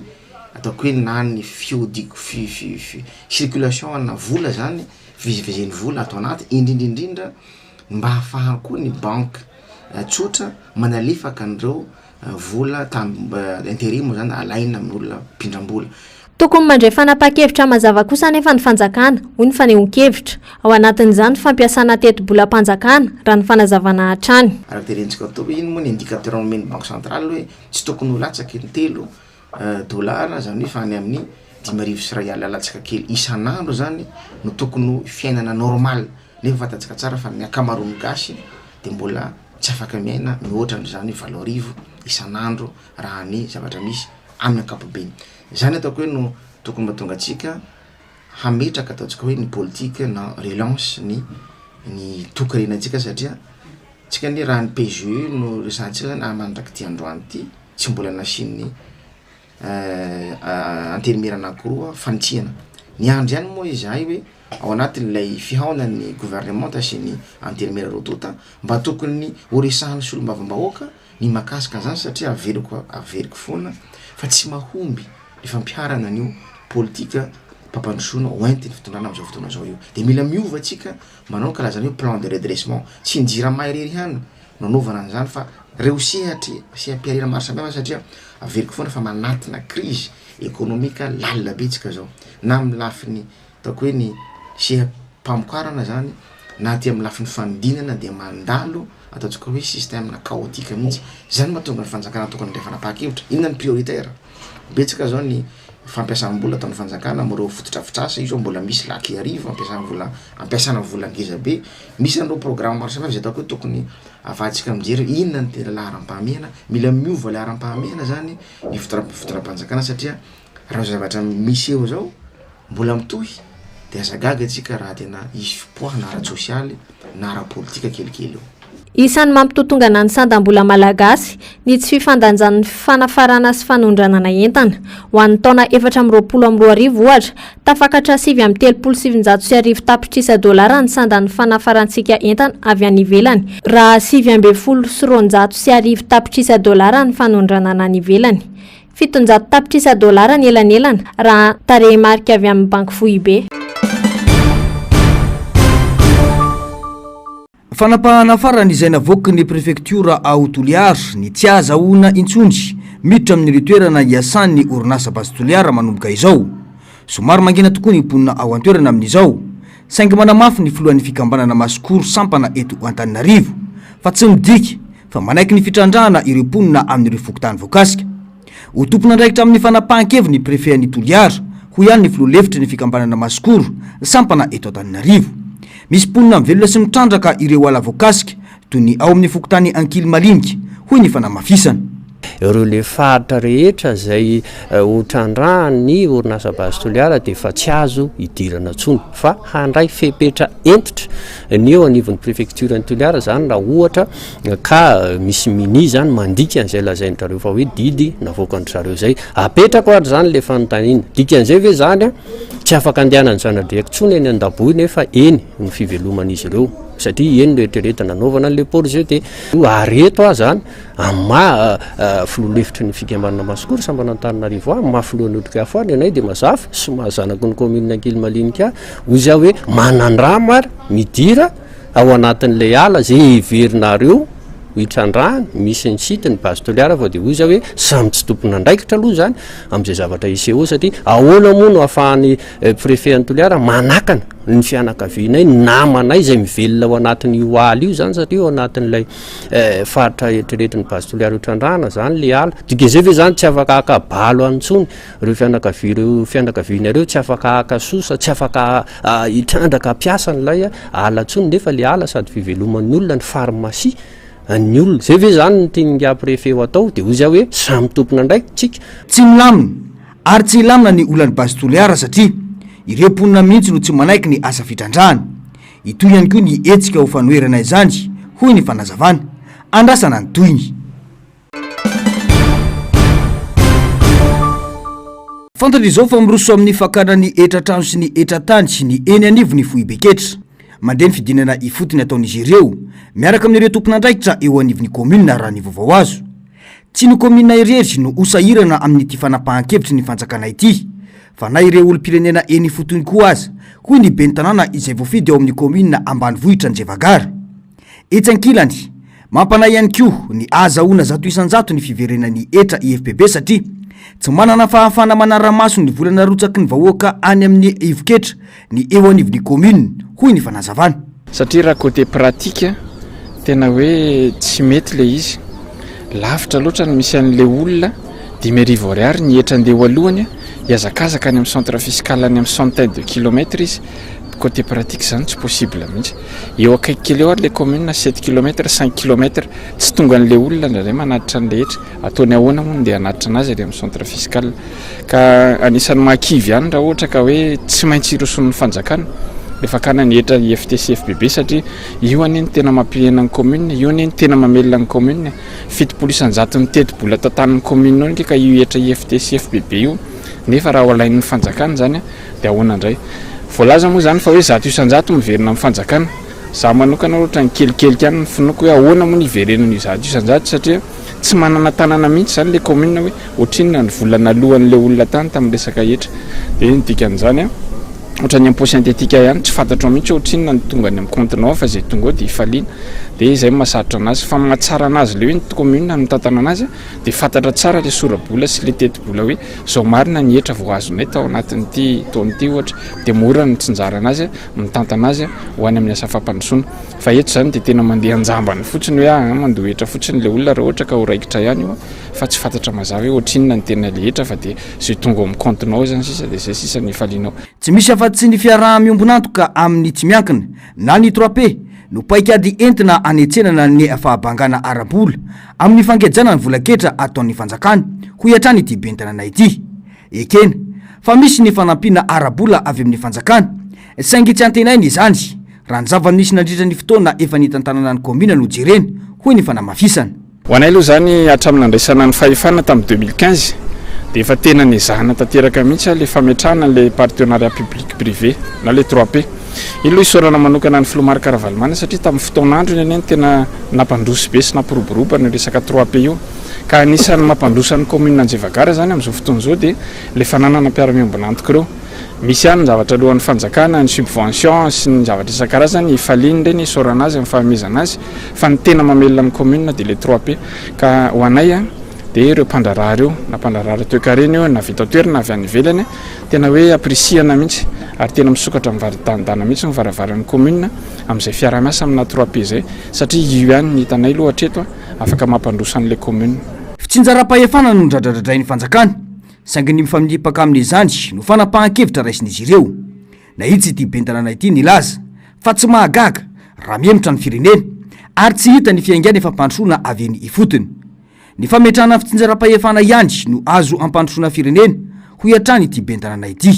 ataoko hoe na ny fiodi- fi- fi- fi- circulation ana vola zany fivezivezen'ny vola ato anaty indrindra indrindra mba ahafahany koa ny banque tsotra manalefaka an'ireo vola tam- interet moa zany alaina amin'olona mpindram-bola. Tokony mandray fanapahan-kevitra mazava kosa anefa ny fanjakana, hoy ny fanehoan-kevitra. Ao anatin'izany ny fampiasana tetibolam-panjakana, raha ny fanazavana hatrany. Araka terentsika teo hoe ino moa ny indicateur nomen'ny banque centrale hoe tsy tokony ho latsaky ny telo dollars zany hoe fa any amin'ny 1500 latsaka kely isan'andro zany no tokony ho fiainana normal nefa fantatsika tsara fa ny ankamaroan'ny gasy de mbola tsy afaka miaina mihoatra an'izany 8000 isan'andro raha ny zavatra misy amin'ny ankapobeny. Izany ataoko hoe no tokony mahatonga antsika hametraka ataontsika hoe ny politique na relance ny ny tokarenantsika satria tsika anie raha ny PGE no resahantsika zany ary mandrak'ity androany ity tsy mbola nasian'ny antenimiera anankiroa fanitsiana. Niandry ihany moa izahay hoe ao anatin'ilay fihaonan'ny gouvernemanta sy ny antenimiera roa tonta mba tokony ho resahan'ny solombavambahoaka ny mahakasika an'izany satria averiko averiko foana fa tsy mahomby ny fampiharana an'io politika. mpampandrosoana hoentin'ny fitondrana amin'izao fotoana izao io. Dia mila miova tsika manao ny karazana hoe plan de redressement. Tsy ny jirama irery ihany no anaovana an'izany fa reo sehatry seha-pihariana maro samihafa satria averiko foana fa manatona crise économique lalina be tsika zao na amin'ny lafiny ataoko hoe ny seha-pamokarana zany na aty amin'ny lafiny fanodinana dia mandalo ataontsika hoe système chaotique mihitsy, zany mahatonga ny fanjakana tokony handray fanapahan-kevitra, inona ny prioritaire? Betsaka zao ny fampiasam-bola ataon'ny fanjakana amin'ireo fotodrafitrasa, io zao mbola misy lac Iarivo ampiasana vola ampiasana vola ngeza be, misy an'ireo programme maro samihafa izay ataoko hoe tokony ahafahantsika mijery hoe inona no tena laharam-pahamehana, mila miova laharam-pahamehana zany ny fitondram- fitondram-panjakana satria raha zavatra miseho zao mbola mitohy de aza gaga antsika raha tena hisy fipoahana ara-tsosialy na ara-politika kelikely eo. Isan'ny mampitotongana ny sandam-bola malagasy ny tsy fifandanjan'ny fanafarana sy fanondranana entana. Ho an'ny taona 2024 ohatra, tafakatra 1939 tapitrisa dolara ny sandan'ny fanafarantsika entana avy any ivelany, raha 1219 tapitrisa dolara ny fanondranana any ivelany. 700 tapitrisa dolara ny elanelana, raha tarehimarika avy amin'ny Banky Foibe. Fanapahana farany izay navoaky ny prefektiora ao Toliara ny tsy ahazahoana intsony miditra amin'ireo toerana iasan'ny orinasa Base Toliara manomboka izao. Somary mangina tokoa ny mponina ao an-toerana amin'izao, saingy manamafy ny filohan'ny fikambanana Masikoro sampana eto Antananarivo fa tsy midika fa manaiky ny fitrandrahana ireo mponina amin'ireo fokontany voakasika. Ho tompon'andraikitra amin'ny fanapahan-keviny ny Préfet an'i Toliara, hoy ihany ny filoha lefitry ny fikambanana Masikoro, sampana eto Antananarivo. Misy mponina mivelona sy mitrandraka ireo ala voakasika, toy ny ao amin'ny fokontany Ankilimalinika, hoy ny fanamafisana. Ireo le faritra rehetra izay ho trandrahan'ny orinasa Base Toliara dia efa tsy azo idirana intsony fa handray fepetra hentitra ny eo anivon'ny prefecture an'i Toliara izany raha ohatra ka misy minia izany mandika an'izay lazain-dry zareo fa hoe didy navoakan-dry zareo izay. Apetrako ary izany le fanontaniana, dikan'izay ve izany tsy afaka andehanan'ny zana-driaka intsony eny Andaboy nefa eny ny fiveloman'izy ireo satria eny no eritreretina anaovana an'le port jeté. Ary eto aho izany Amin'ny maha filoha lefitry ny fikambanana Masikoro sambana Antananarivo ahy, amin'ny maha filohan'ny Otrikafo ahy, ny anay dia mazava sy maha zanaky ny kaominina Ankilimalinike ahy, hoy izy aho hoe manandrama ary midira ao anatin'ilay ala izay heverinareo hitrandrahana, misy ny site ny Base Toliara fa dia hoy izy aho hoe samy tsy tompon'andraikitra aloha izany amin'izay zavatra hiseho eo satria ahoana moa no ahafahan'ny préfet an'i Toliara manakana ny fianakavianay, ny namanay izay mivelona ao anatin'io ala io izany satria ao anatin'ilay faritra eritreretin'ny Base Toliara ho trandrahana zany le ala. Dikan'izay ve zany tsy afaka haka balo any intsony ireo fianakavia ireo fianakaviana ireo tsy afaka haka sosa, tsy afaka hitrandraka hampiasa an'ilay ala intsony nefa le ala sady fiveloman'ny olona ny pharmacie an'ny olona. Zay ve zany no tian'ingahy préfet ho atao? De hoy za hoe samy tompon'andraikitra tsika. Tsy milamina ary tsy hilamina ny olan'ny Base Toliara satria ireo mponina mihitsy no tsy manaiky ny asa fitrandrahana. Hitohy ihany koa ny hetsika ho fanoherana izany, hoy ny fanazavana. Andrasana ny tohiny. Fantatra izao fa miroso amin'ny fakana ny hetra-trano sy ny hetra-tany ny eny anivon'ny foiben-ketra. Mandeha ny fidinana ifotony ataon'izy ireo, miaraka amin'ireo tompon'andraikitra eo anivon'ny kaominina raha ny vaovao azo. Tsy ny kaominina irery no ho sahirana amin'ity fanapahan-kevitry ny fanjakana ity, fa na ireo olom-pirenena eny ifotony koa aza, hoy ny ben'ny tanàna izay voafidy ao amin'ny kaominina ambanivohitra Anjevagara. Etsy ankilany, mampanahy ihany koa ny ahazahoana 100% ny fiverenan'ny hetra IFPB satria tsy manana fahafahana manara-maso ny vola narotsaky ny vahoaka any amin'ny ivon-ketra ny eo anivon'ny kaominina, hoy ny fanazavana. Satria raha côté pratique tena hoe tsy mety ilay izy. Lavitra loatra ny misy an'ilay olona, 5000 ariary ny hetra andeha ho alohany, hihazakazaka any amin'ny centre fiscal any amin'ny centaine de kilomètres izy, côté pratique izany tsy possible mihitsy. Eo akaiky kely eo ary ilay commune sept kilomètres, cinq kilomètres, tsy tonga an'ilay olona indraindray manatitra an'ilay hetra. Ataony ahoana moa no ndeha hanatitra anazy ary amin'ny centre fiscal. Ka anisan'ny mahakivy ihany raha ohatra ka hoe tsy maintsy hirosoan'ny fanjakana ilay fakana ny hetra IFT sy FBB satria io anie no tena mampihena ny commune, io anie no tena mamelona ny commune. 70 isan-jaton'ny tetibola tantanin'ny commune ao ange ka io hetra IFT sy FBB io nefa raha ho alain'ny fanjakana izany dia ahoana indray. Voalaza moa izany fa hoe 100% miverina amin'ny fanjakana. Izaho manokana aloha ohatran'ny kelikely ihany ny finoako hoe ahoana moa no hiverenan'io 100% satria Tsy manana tanana mihitsy izany ilay commune hoe ohatrinona ny vola naloan'ilay olona tany tamin'ny resaka hetra. Dia ny dikan'izany an. Ohatran'ny impôt synthétique ihany, tsy fantatrao mihitsy hoe ohatrinona no tonga any amin'ny compte-nao fa izay tonga ao dia ifaliana. Dia izay no mahasarotra anazy. Fa ny mahatsara anazy ilay hoe ny commune no mitantana anazy dia fantatra tsara ilay sora-bola sy ilay teti-bola hoe izao marina ny hetra vao azonay tao anatin'ity taona ity ohatra. Dia mora ny mitsinjara anazy, mitantana azy ho any amin'ny asa fampandrosoana. Fa eto izany dia tena mandeha an-jambany fotsiny hoe ah, mandoa hetra fotsiny ilay olona raha ohatra ka ho raikitra ihany io fa tsy fantatra mazava hoe ohatrinona ny tena ilay hetra fa dia izay tonga ao amin'ny compte-nao izany sisa dia izay sisa no ifalianao. Tsy misy afa-tsy ny fiaraha-miombon'antoka amin'ny tsy miankina na ny trois P no paikady entina hanetsenana ny fahabangana ara-bola amin'ny fangejana ny volan-ketra ataon'ny fanjakana, hoy hatrany ity ben'ny tanàna ity. Ekena fa misy ny fanampiana ara-bola avy amin'ny fanjakana, saingy tsy antenaina izany raha ny zava-nisy nandritra ny fotoana efa nitantanana ny kaominina no jerena, hoy ny fanamafisana. Ho anay aloha izany hatramin'ny nandraisana ny fahefana tamin'ny 2015 dia efa tena nezahana tanteraka mihitsy ilay fametrahana an'ilay partenariat public privé na ilay trois P. Iny aloha isaorana manokana ny filoha Marc Ravalomanana satria tamin'ny fotoan'androny anie no tena nampandroso be sy nampiroborobo an'io resaka trois P io. Ka anisan'ny mampandroso an'ny commune Anjeva-Gara izany amin'izao fotoana izao dia ilay fananana mpiara-miombon'antoka ireo. Misy ihany ny zavatra alohan'ny fanjakana, ny subvention sy ny zavatra isan-karazany, ifaliany ireny, isaorana azy amin'ny fanomezana azy, fa ny tena mamelona ny commune dia ilay trois P. Ka ho anay dia ireo mpandraharaha ireo, na mpandraharaha ara-toekarena io, na avy eto an-toerana na avy any ivelany, tena hoe ampirisihana mihitsy ary tena misokatra mivaridandana mihitsy ny varavaran'ny commune amin'izay fiaraha-miasa amina trois P izay, satria io ihany ny hitanay aloha hatreto afaka mampandroso an'ilay commune. Fitsinjaram-pahefana no dradradradrain'ny fanjakana. Saingy ny mifanipaka amin'izany no fanapahan-kevitra raisin'izy ireo. Nahitsy ity ben'ny tanàna ity nilaza fa tsy mahagaga raha mihemotra ny firenena ary tsy hita ny fiaingàna fampandrosoana avy eny ifotony. Ny fametrahana fitsinjaram-pahefana ihany no azo ampandrosoana firenena, hoy hatrany ity ben'ny tanàna ity.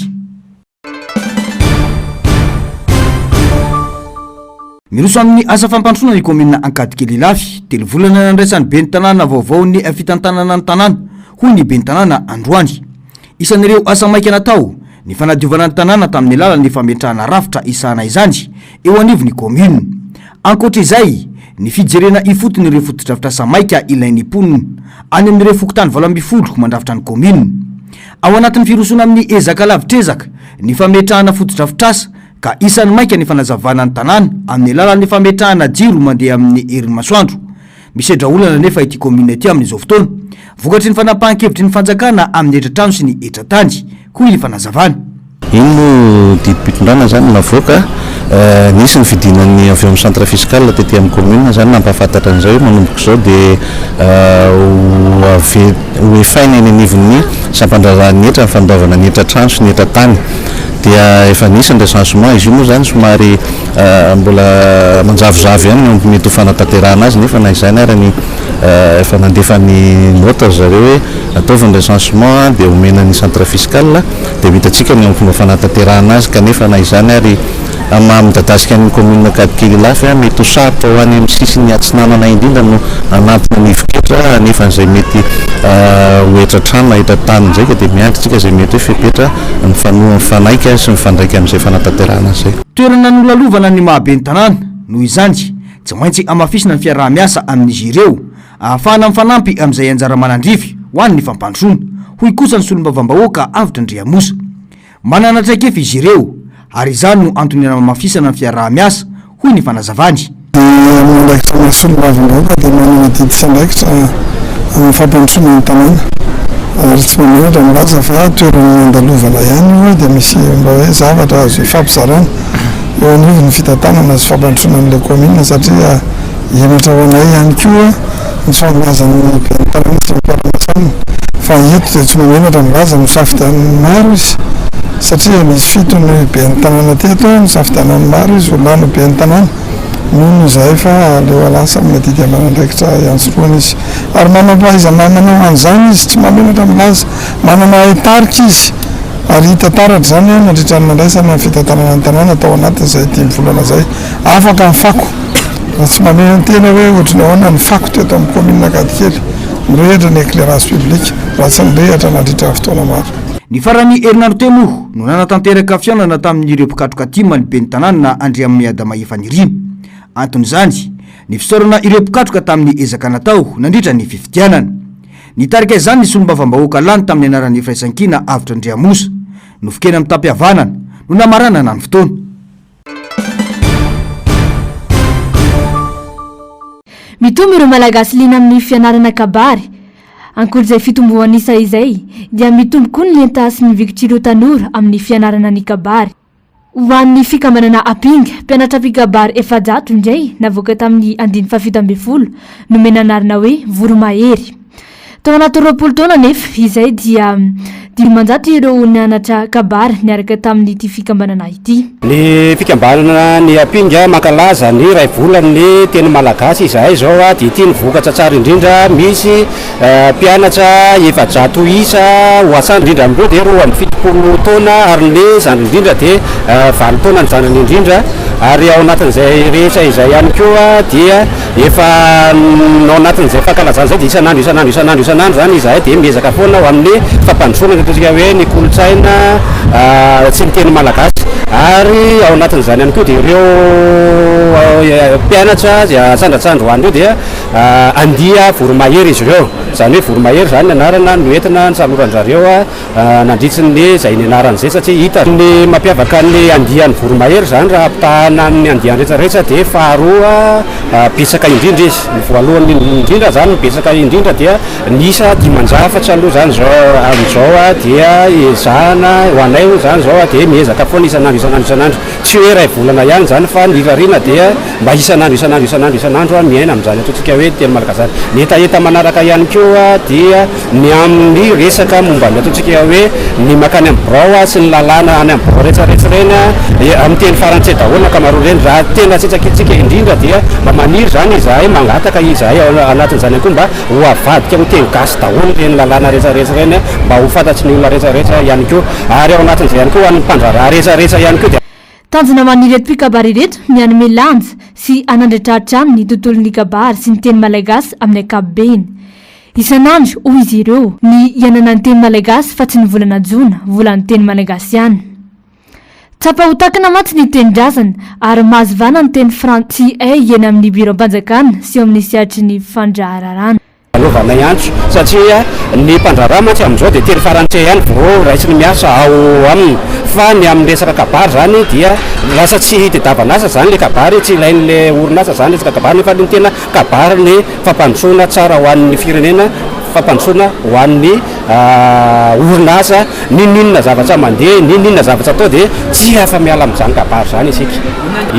Miroso amin'ny asa fampandrosoana ny kaominina Ankadikely Ilafy. Telo volana nandraisan'ny ben'ny tanàna vaovao ny fitantanana ny tanàna, hoy ny ben'ny tanàna androany. Isan'ireo asa maika natao ny fanadiovana ny tanàna tamin'ny alalan'ny fametrahana rafitra hisahana izany eo anivon'ny kaominina. Ankoatra izay, ny fijerena ifotony ireo fotodrafitrasa maika ilain'ny mponina any amin'ireo fokontany 18 mandrafitra ny kaominina. Ao anatin'ny firosoana amin'ny ezaka lavitr'ezaka ny fametrahana fotodrafitrasa ka isan'ny maika ny fanazavana ny tanàna amin'ny alalan'ny fametrahana jiro mandeha amin'ny herin'ny masoandro. Misedra olana anefa ity kaominina ity amin'izao fotoana vokatry ny fanapahan-kevitry ny fanjakana amin'ny hetra-trano sy ny hetra-tany, hoy ny fanazavana. Iny moa didim-pitondrana izany navoaka, nisy ny fidinan'ny avy eo amin'ny centre fiscal tety amin'ny commune izany nampahafantatra an'izay hoe manomboka izao dia ho ave, ho efaina eny anivon'ny sampan-draharahan'ny hetra ny fandoavana ny hetra-trano sy ny hetra-tany. Dia efa nisy ny recensement, izy io moa izany somary mbola manjavozavo ihany ny mety ho fanatanterahana azy nefa na izany ary ny efa nandefa ny note ry zareo hoe ataovy ny recensement dia omena ny centre fiscal. dia ho hitantsika ny amin'ny fomba fanatanterahana azy kanefa na izany ary amin'ny maha midadasika ny commune Ankadikely Ilafy mety ho sarotra ho any amin'ny sisiny atsinanana indrindra no hanantona ny ivon-ketra anefa an'izay mety ho hetra-trano na hetra-tany indray ka dia miandry tsika izay mety hoe fepetra mifanoha mifanaika sy mifandraika amin'izay fanatanterahana izay. Toerana nolalovana ny maha ben'ny tanàna, noho izany, tsy maintsy hamafisina ny fiaraha-miasa amin'izy ireo Ahafahana mifanampy amin'izay anjara manandrify ho an'ny fampandrosoana, hoy kosa ny solombavambahoaka Avotra Andriamosa. Manana traikefa izy ireo ary izany no antony hanamafisana ny fiaraha-miasa, hoy ny fanazavany. Ny amin'ny andraikitra maha solombavambahoaka dia manana adidy sy andraikitra amin'ny fampandrosoana ny tanàna ary tsy mamenatra milaza fa toerana nandalovana ihany io dia misy mba hoe zavatra azo ifampizarana eo anivon'ny fitantanana sy fampandrosoana an'ilay kaominina satria Henatra ho anay ihany koa ny tsy fahombiazan'ny ben'ny tanàna sy ny mpiara-miasa aminy fa eto dia tsy mahamenatra milaza nosafidian'ny maro izy satria nisy fito ny ben'ny tanàna teto nosafidianan'ny maro izy ho lany ho ben'ny tanàna noho izahay fa aleo alasa amin'ny adidy aman'andraikitra iantsorohana izy ary manam-pahaizana manao an'izany izy tsy mahamenatra milaza manana haitarika izy ary hita taratra izany nandritra ny nandraisana ny fitantanana ny tanàna tao anatin'izay dimy volana izay afaka ny fako Raha tsy mamehy ny tena hoe ohatry ny ahoana ny fako teto amin'ny kaominina Ankadikely, mirehitra ny éclairage public raha tsy nirehitra nandritra ny fotoana maro. Ny faran'ny herinandro teo moa no nanatanteraka fihaonana tamin'ireo mpikatroka tim ny ben'ny tanàna Andriamiadama Mahefanirina. Anton'izany, ny fisaorana ireo mpikatroka tamin'ny ezaka natao nandritra ny fifidianana. Nitarika izany ny solombavambahoaka lany tamin'ny anaran'ny Firaisankina Avotra Andriamosa. Nofon-kena mitam-pihavanana. no namaranana ny fotoana. Mitombo ireo Malagasy liana amin'ny fianarana kabary. Ankoatra izay fitomboan'isa izay dia mitombo koa ny lenta sy ny vikitr'ireo tanora amin'ny fianarana ny kabary. Ho an'ny fikambanana Apinga, mpianatra mpikabary 400 indray navoaka tamin'ny andininy fahafito ambin'ny folo nomena anarana hoe Voromahery. Tao anatin'ny 20 taona anefa izay dia 500 ireo nianatra kabary niaraka tamin'ity fikambanana ity. Ny fikambanana ny Apinga mankalaza ny iray volan'ny teny malagasy izahay izao dia ity ny vokatra tsara indrindra misy Mpianatra 400 isa ho asandry indrindra amin'ireo dia 72 taona ary ny zandriny indrindra dia 8 taona ny zandriny indrindra ary ao anatin'izay rehetra izay ihany koa dia efa ao anatin'izay fankalazana izay dia isan'andro isan'andro isan'andro isan'andro izany izahay dia miezaka foana ho amin'ny fampandrosoana ny ataontsika hoe ny kolontsaina sy ny teny malagasy ary ao anatin'izany ihany koa dia ireo mpianatra izay asandratsandry ho any ireo dia Andia voromahery izy ireo, izany hoe voromahery izany ny anarana noentina nisaloran-dry zareo nandritry ny izay nianarany izay satria hita ny mampiavaka ny andian'ny voromahery izany raha ampitahana amin'ny andiany rehetra rehetra dia faharoa betsaka indrindra izy, ny voalohany indrindra izany ny betsaka indrindra dia ny isa dimanjafatra aloha izany izao amin'izao dia ezahana ho anay hoy izany izao dia miezaka foana isan'andro isan'andro isan'andro tsy hoe iray volana ihany izany fa ny irariana dia Mba isan'andro isan'andro isan'andro isan'andro aho miaina amin'izany ataontsika hoe teny malagasy izany. Ny hetaheta manaraka ihany koa dia ny amin'ny resaka momba ny ataontsika hoe ny mankany amin'ny birao sy ny lalàna any amin'ny birao rehetrarehetra ireny amin'ny teny farantsay daholo ny ankamaroan'ireny. Raha tena tsetsakitsika indrindra dia mba maniry izany izahay, mangataka izahay ao anatin'izany ihany koa mba ho avadika ho teny gasy daholo ireny lalàna rehetrarehetra ireny mba ho fantatry ny olona rehetrarehetra ihany koa. Ary ao anatin'izay ihany koa ho an'ny mpandraharaha rehetrarehetra ihany koa dia. Tanjona ho an'ireto mpikabary ireto ny hanome lanja sy hanandratra hatrany ny tontolon'ny kabary sy ny teny malagasy amin'ny ankapobeny. Isan'andro, hoy izy ireo, ny hiainana ny teny malagasy fa tsy ny volana jona, volan'ny teny malagasy ihany. Tsapa ho takina mantsy ny tenin-drazana ary mahazo vahana ny teny frantsay eny amin'ny biraom-panjakana sy eo amin'ny sehatry ny fandraharahana. Anaovanay antso satria ny mpandraharaha mantsy amin'izao dia teny farantsay ihany vao raisiny miasa ao aminy fa ny amin'ny resaka kabary izany dia lasa tsy itadiavana asa izany ilay kabary, tsy ilain'ilay orinasa izany resaka kabary nefa ny tena kabary ny fampandrosoana tsara ho an'ny firenena, fampandrosoana ho an'ny orinasa, n'inon'inona zavatra mandeha, n'inon'inona zavatra atao dia tsy afa-miala amin'izany kabary izany isika.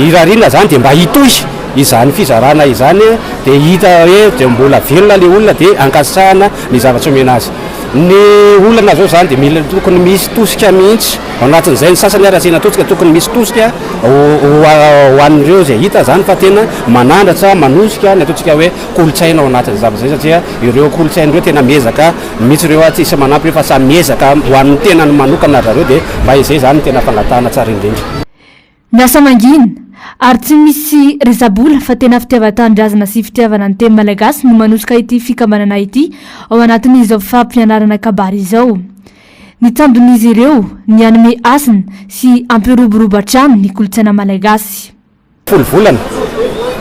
Irariana izany dia mba hitohy izany fizarana izany dia hita hoe dia mbola velona ilay olona dia ankasitrahana ny zavatra omena azy. Ny olana zao zany dia mila tokony misy tosika mihitsy ao anatin'izay, ny sasany ary asiana tosika, tokony misy tosika ho an'ireo izay hita zany fa tena manandratra, manosika ny ataontsika hoe kolontsaina ao anatin'ny zavatra izay satria ireo kolontsaina ireo tena miezaka mihitsy ireo, tsisy manampy ireo fa samy miezaka ho an'ny tenany manokana ry zareo dia mba izay zany no tena fangatahana tsara indrindra. Miasa mangina, ary tsy misy resa-bola fa tena fitiavan-tanindrazana sy fitiavana ny teny malagasy no manosika ity fikambanana ity ao anatin'izao fampianarana kabary izao. Ny tanjon'izy ireo ny hanome hasina sy hampiroborobo hatrany ny kolontsaina malagasy. Folo volana.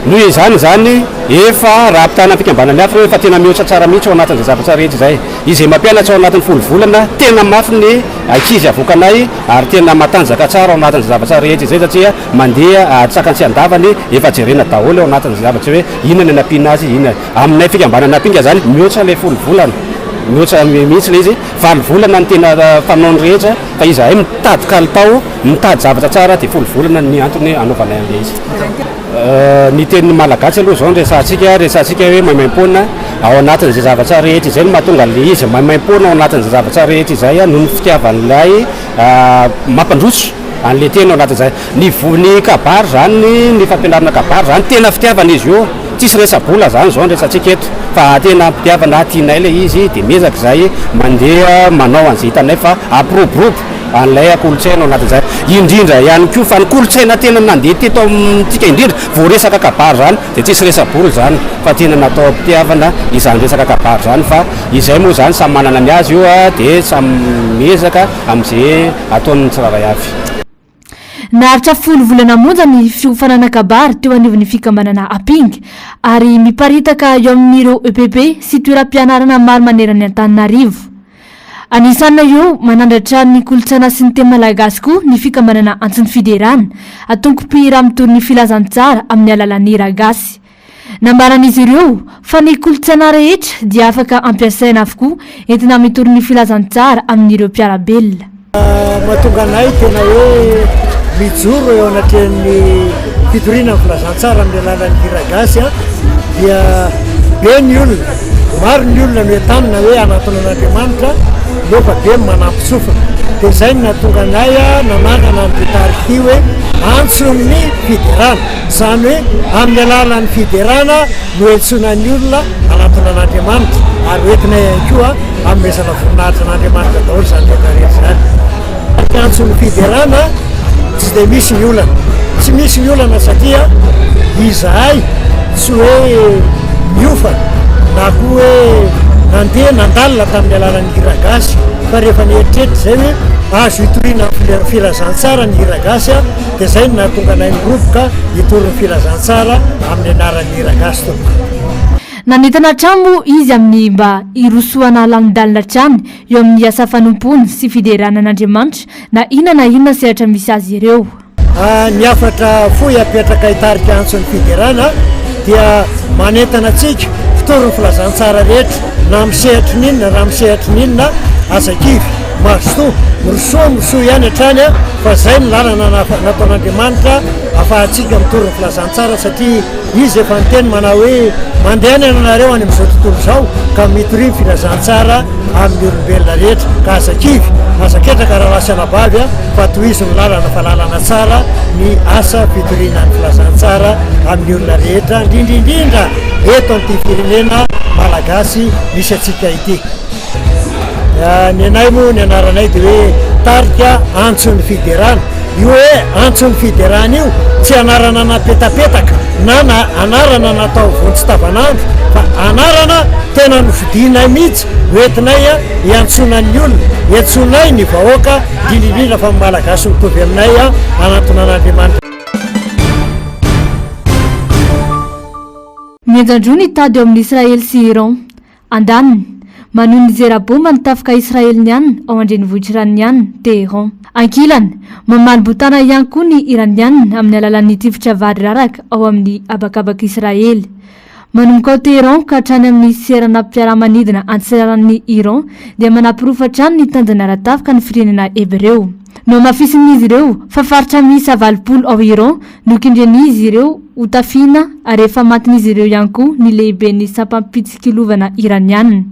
Noho izany izany, efa raha ampitahana amin'ny fikambanan'ny hafa ireo, efa tena mihoatra tsara mihitsy ao anatin'izay zavatra rehetra izay. Izay mampianatra ao anatin'ny folo volana, tena mafy ny ankizy avoakanay ary tena matanjaka tsara ao anatin'izay zavatra rehetra izay satria mandeha antsakany sy andavany, efa jerena daholo ao anatin'izay zavatra hoe inona ny anampiana azy, inona. Aminay fikambanana Ampinga izany, mihoatra ilay folo volana, mihoatra mihitsy ilay izy, valo volana no tena fanaon'ny rehetra fa izahay mitady kalitao, mitady zavatra tsara dia folo volana ny antony anaovanay an'ilay izy. Ny teny malagasy aloha izao no resahantsika, resahantsika hoe maimaimpoana ao anatin'izay zavatra rehetra izay no mahatonga an'ilay izy maimaimpoana ao anatin'izay zavatra rehetra izay noho ny fitiavan'ilay mampandroso an'ilay teny ao anatin'izay. Ny vo- ny kabary izany, ny fampianarana kabary izany tena fitiavana izy io, tsisy resa-bola izany izao no resahantsika eto fa tena am-pitiavana, tianay ilay izy dia miezaka izahay mandeha manao an'izay hitanay fa hampiroborobo an'ilay kolontsaina ao anatin'izay. Indrindra ihany koa fa ny kolontsaina tena nandeha teto amintsika indrindra vao resaka kabary izany dia tsisy resa-bola izany fa tena natao am-pitiavana izany resaka kabary izany fa izay moa izany samy manana ny azy io dia samy miezaka amin'izay ataony ny tsirairay avy. Naharitra folo volana monja ny fiofanana kabary teo anivon'ny fikambanana Apinga ary miparitaka eo amin'ireo EPP sy toeram-pianarana maro manerana ny Antananarivo. Anisan'ny eo manandratra ny kolontsaina sy ny teny malagasy koa ny fikambanana Antson'ny Fiderana, antoko mpihira mitory ny filazantsara amin'ny alalan'ny hira gasy. Nambaran'izy ireo fa ny kolontsaina rehetra dia afaka ampiasaina avokoa entina mitory ny filazantsara amin'ireo mpiara-belona. Mahatonga anay tena hoe mijoro eo anatrehan'ny fitoriana ny filazantsara amin'ny alalan'ny hira gasy dia be ny olona, maro ny olona no entanina hoe hanatona an'Andriamanitra nefa be ny manampy sofina. Dia izay no nahatonga anay nanangana an'ity tarika ity hoe Antson'ny Fiderana. Izany hoe amin'ny alalan'ny fiderana no iantsoana ny olona hanatona an'Andriamanitra ary hoentinay ihany koa hanomezana voninahitra an'Andriamanitra daholo izany rehetra rehetra izany. Ny antson'ny fiderana tsy dia misy ny olana. Tsy misy ny olana satria izahay tsy hoe niofana na koa hoe nandeha nandalina tamin'ny alalan'ny hira gasy fa rehefa nieritreritra izay hoe azo itoriana ny filazantsara ny hira gasy Dia izay no nahatonga anay niroboka hitory ny filazantsara amin'ny anaran'ny hira gasy tompoko. Nanentana hatrany moa izy amin'ny mba hirosoana lalindalina hatrany eo amin'ny asa fanompoana sy fiderana an'Andriamanitra na inona na inona sehatra misy azy ireo. Ny hafatra fohy apetraka hitarika antson'ny fiderana dia manentana antsika mpitory ny filazantsara rehetra na amin'ny sehatry ny inona na amin'ny sehatry ny inona aza kivy. Mazotoa, mirosoa mirosoa ihany hatrany fa zay ny lalana nataon'Andriamanitra afahantsika mitory ny filazantsara satria Izy efa niteny manao hoe mandehana ianareo any amin'izao tontolo izao ka mitoria ny filazantsara amin'ny olombelona rehetra ka aza kivy, aza ketraka rahalahy sy anabavy fa tohizo ny lalana fa lalana tsara ny asa fitoriana ny filazantsara amin'ny olona rehetra indrindra indrindra eto amin'ity firenena malagasy misy antsika ity. Ny anay moa ny anaranay dia hoe tarika Antson'ny Fiderana. Io hoe Antson'ny Fiderana io tsy anarana napetapetaka na na anarana natao vonjy tavanandro fa anarana tena nofidinay mihitsy hoentinay hiantsoana ny olona, hiantsoanay ny vahoaka indrindra indrindra fa ny Malagasy mitovy aminay hanantona an'Andriamanitra. Mihenjan-droa ny tady eo amin'i Israely sy Iran. Andaniny, manohy ny zera baomba ny tafika Israeliniana ao an-drenivohitr'i Iraniana, Téhéran. Ankilany, mamaly botana ihany koa ny Iraniana amin'ny alalan'ny tifitra vary raraka ao amin'ny habakabak'i Israely. Manomboka ao Téhéran ka hatrany amin'ny seranam-piaramanidina antsiraran'i Iran dia manaporofo hatrany ny tanjany ara-tafika ny firenena Hebreo. Nohamafisin'izy ireo fa faritra miisa 80 ao Iran no kendren'izy ireo ho tafihina ary efa matin'izy ireo ihany koa ny lehiben'ny sampam-pitsikilovana Iraniana.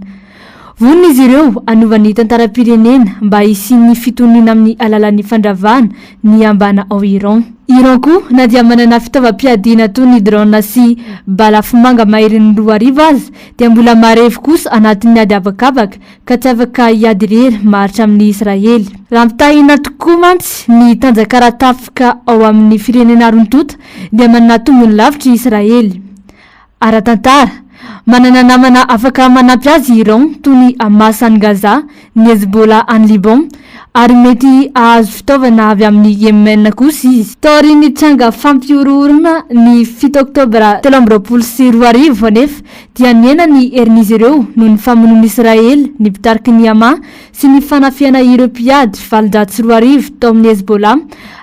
Vonona izy ireo hanova ny tantaram-pirenena mba hisian'ny fitoniana amin'ny alalan'ny fandravana ny ambana ao Iran. Iran koa na dia manana fitaovam-piadiana toy ny drone sy bala afomanga maherin'ny 2000 aza dia mbola marefo kosa anatin'ny ady habakabaka ka tsy afaka hiady irery maharitra amin'i Israely. Raha ampitahaina tokoa mantsy ny tanjaka ara-tafika ao amin'ny firenena roa dia manana tombony lavitra i Israely. Ara-tantara, manana namana afaka manampy azy i Iran toy ny Hamas any Gaza, ny Hezbollah any Liban, ary mety hahazo fitaovana avy amin'i Yemen kosa izy. Taorian'ny tranga fampihorohoroana ny 7 Oktobra 2023 anefa dia nihena ny herin'izy ireo noho ny famonoan'i Israely ny mpitariky ny Hamas sy ny fanafihana ireo mpiady 2008 tao amin'ny Hezbollah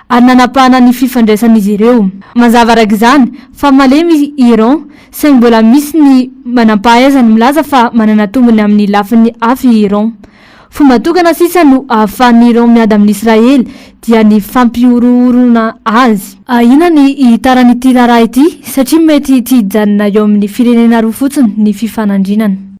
ary nanapahana ny fifandraisan'izy ireo. Mazava araka izany fa malemy i Iran saingy mbola misy ny manampahaizana milaza fa manana tombony amin'ny lafiny hafa i Iran. Fomba tokana sisa no ahafahan'i Iran miady amin'i Israely dia ny fampihorohoroana azy. Ahiana ny hihitaran'ity raharaha ity satria mety tsy hijanona eo amin'ny firenena roa fotsiny ny fifanandrinana.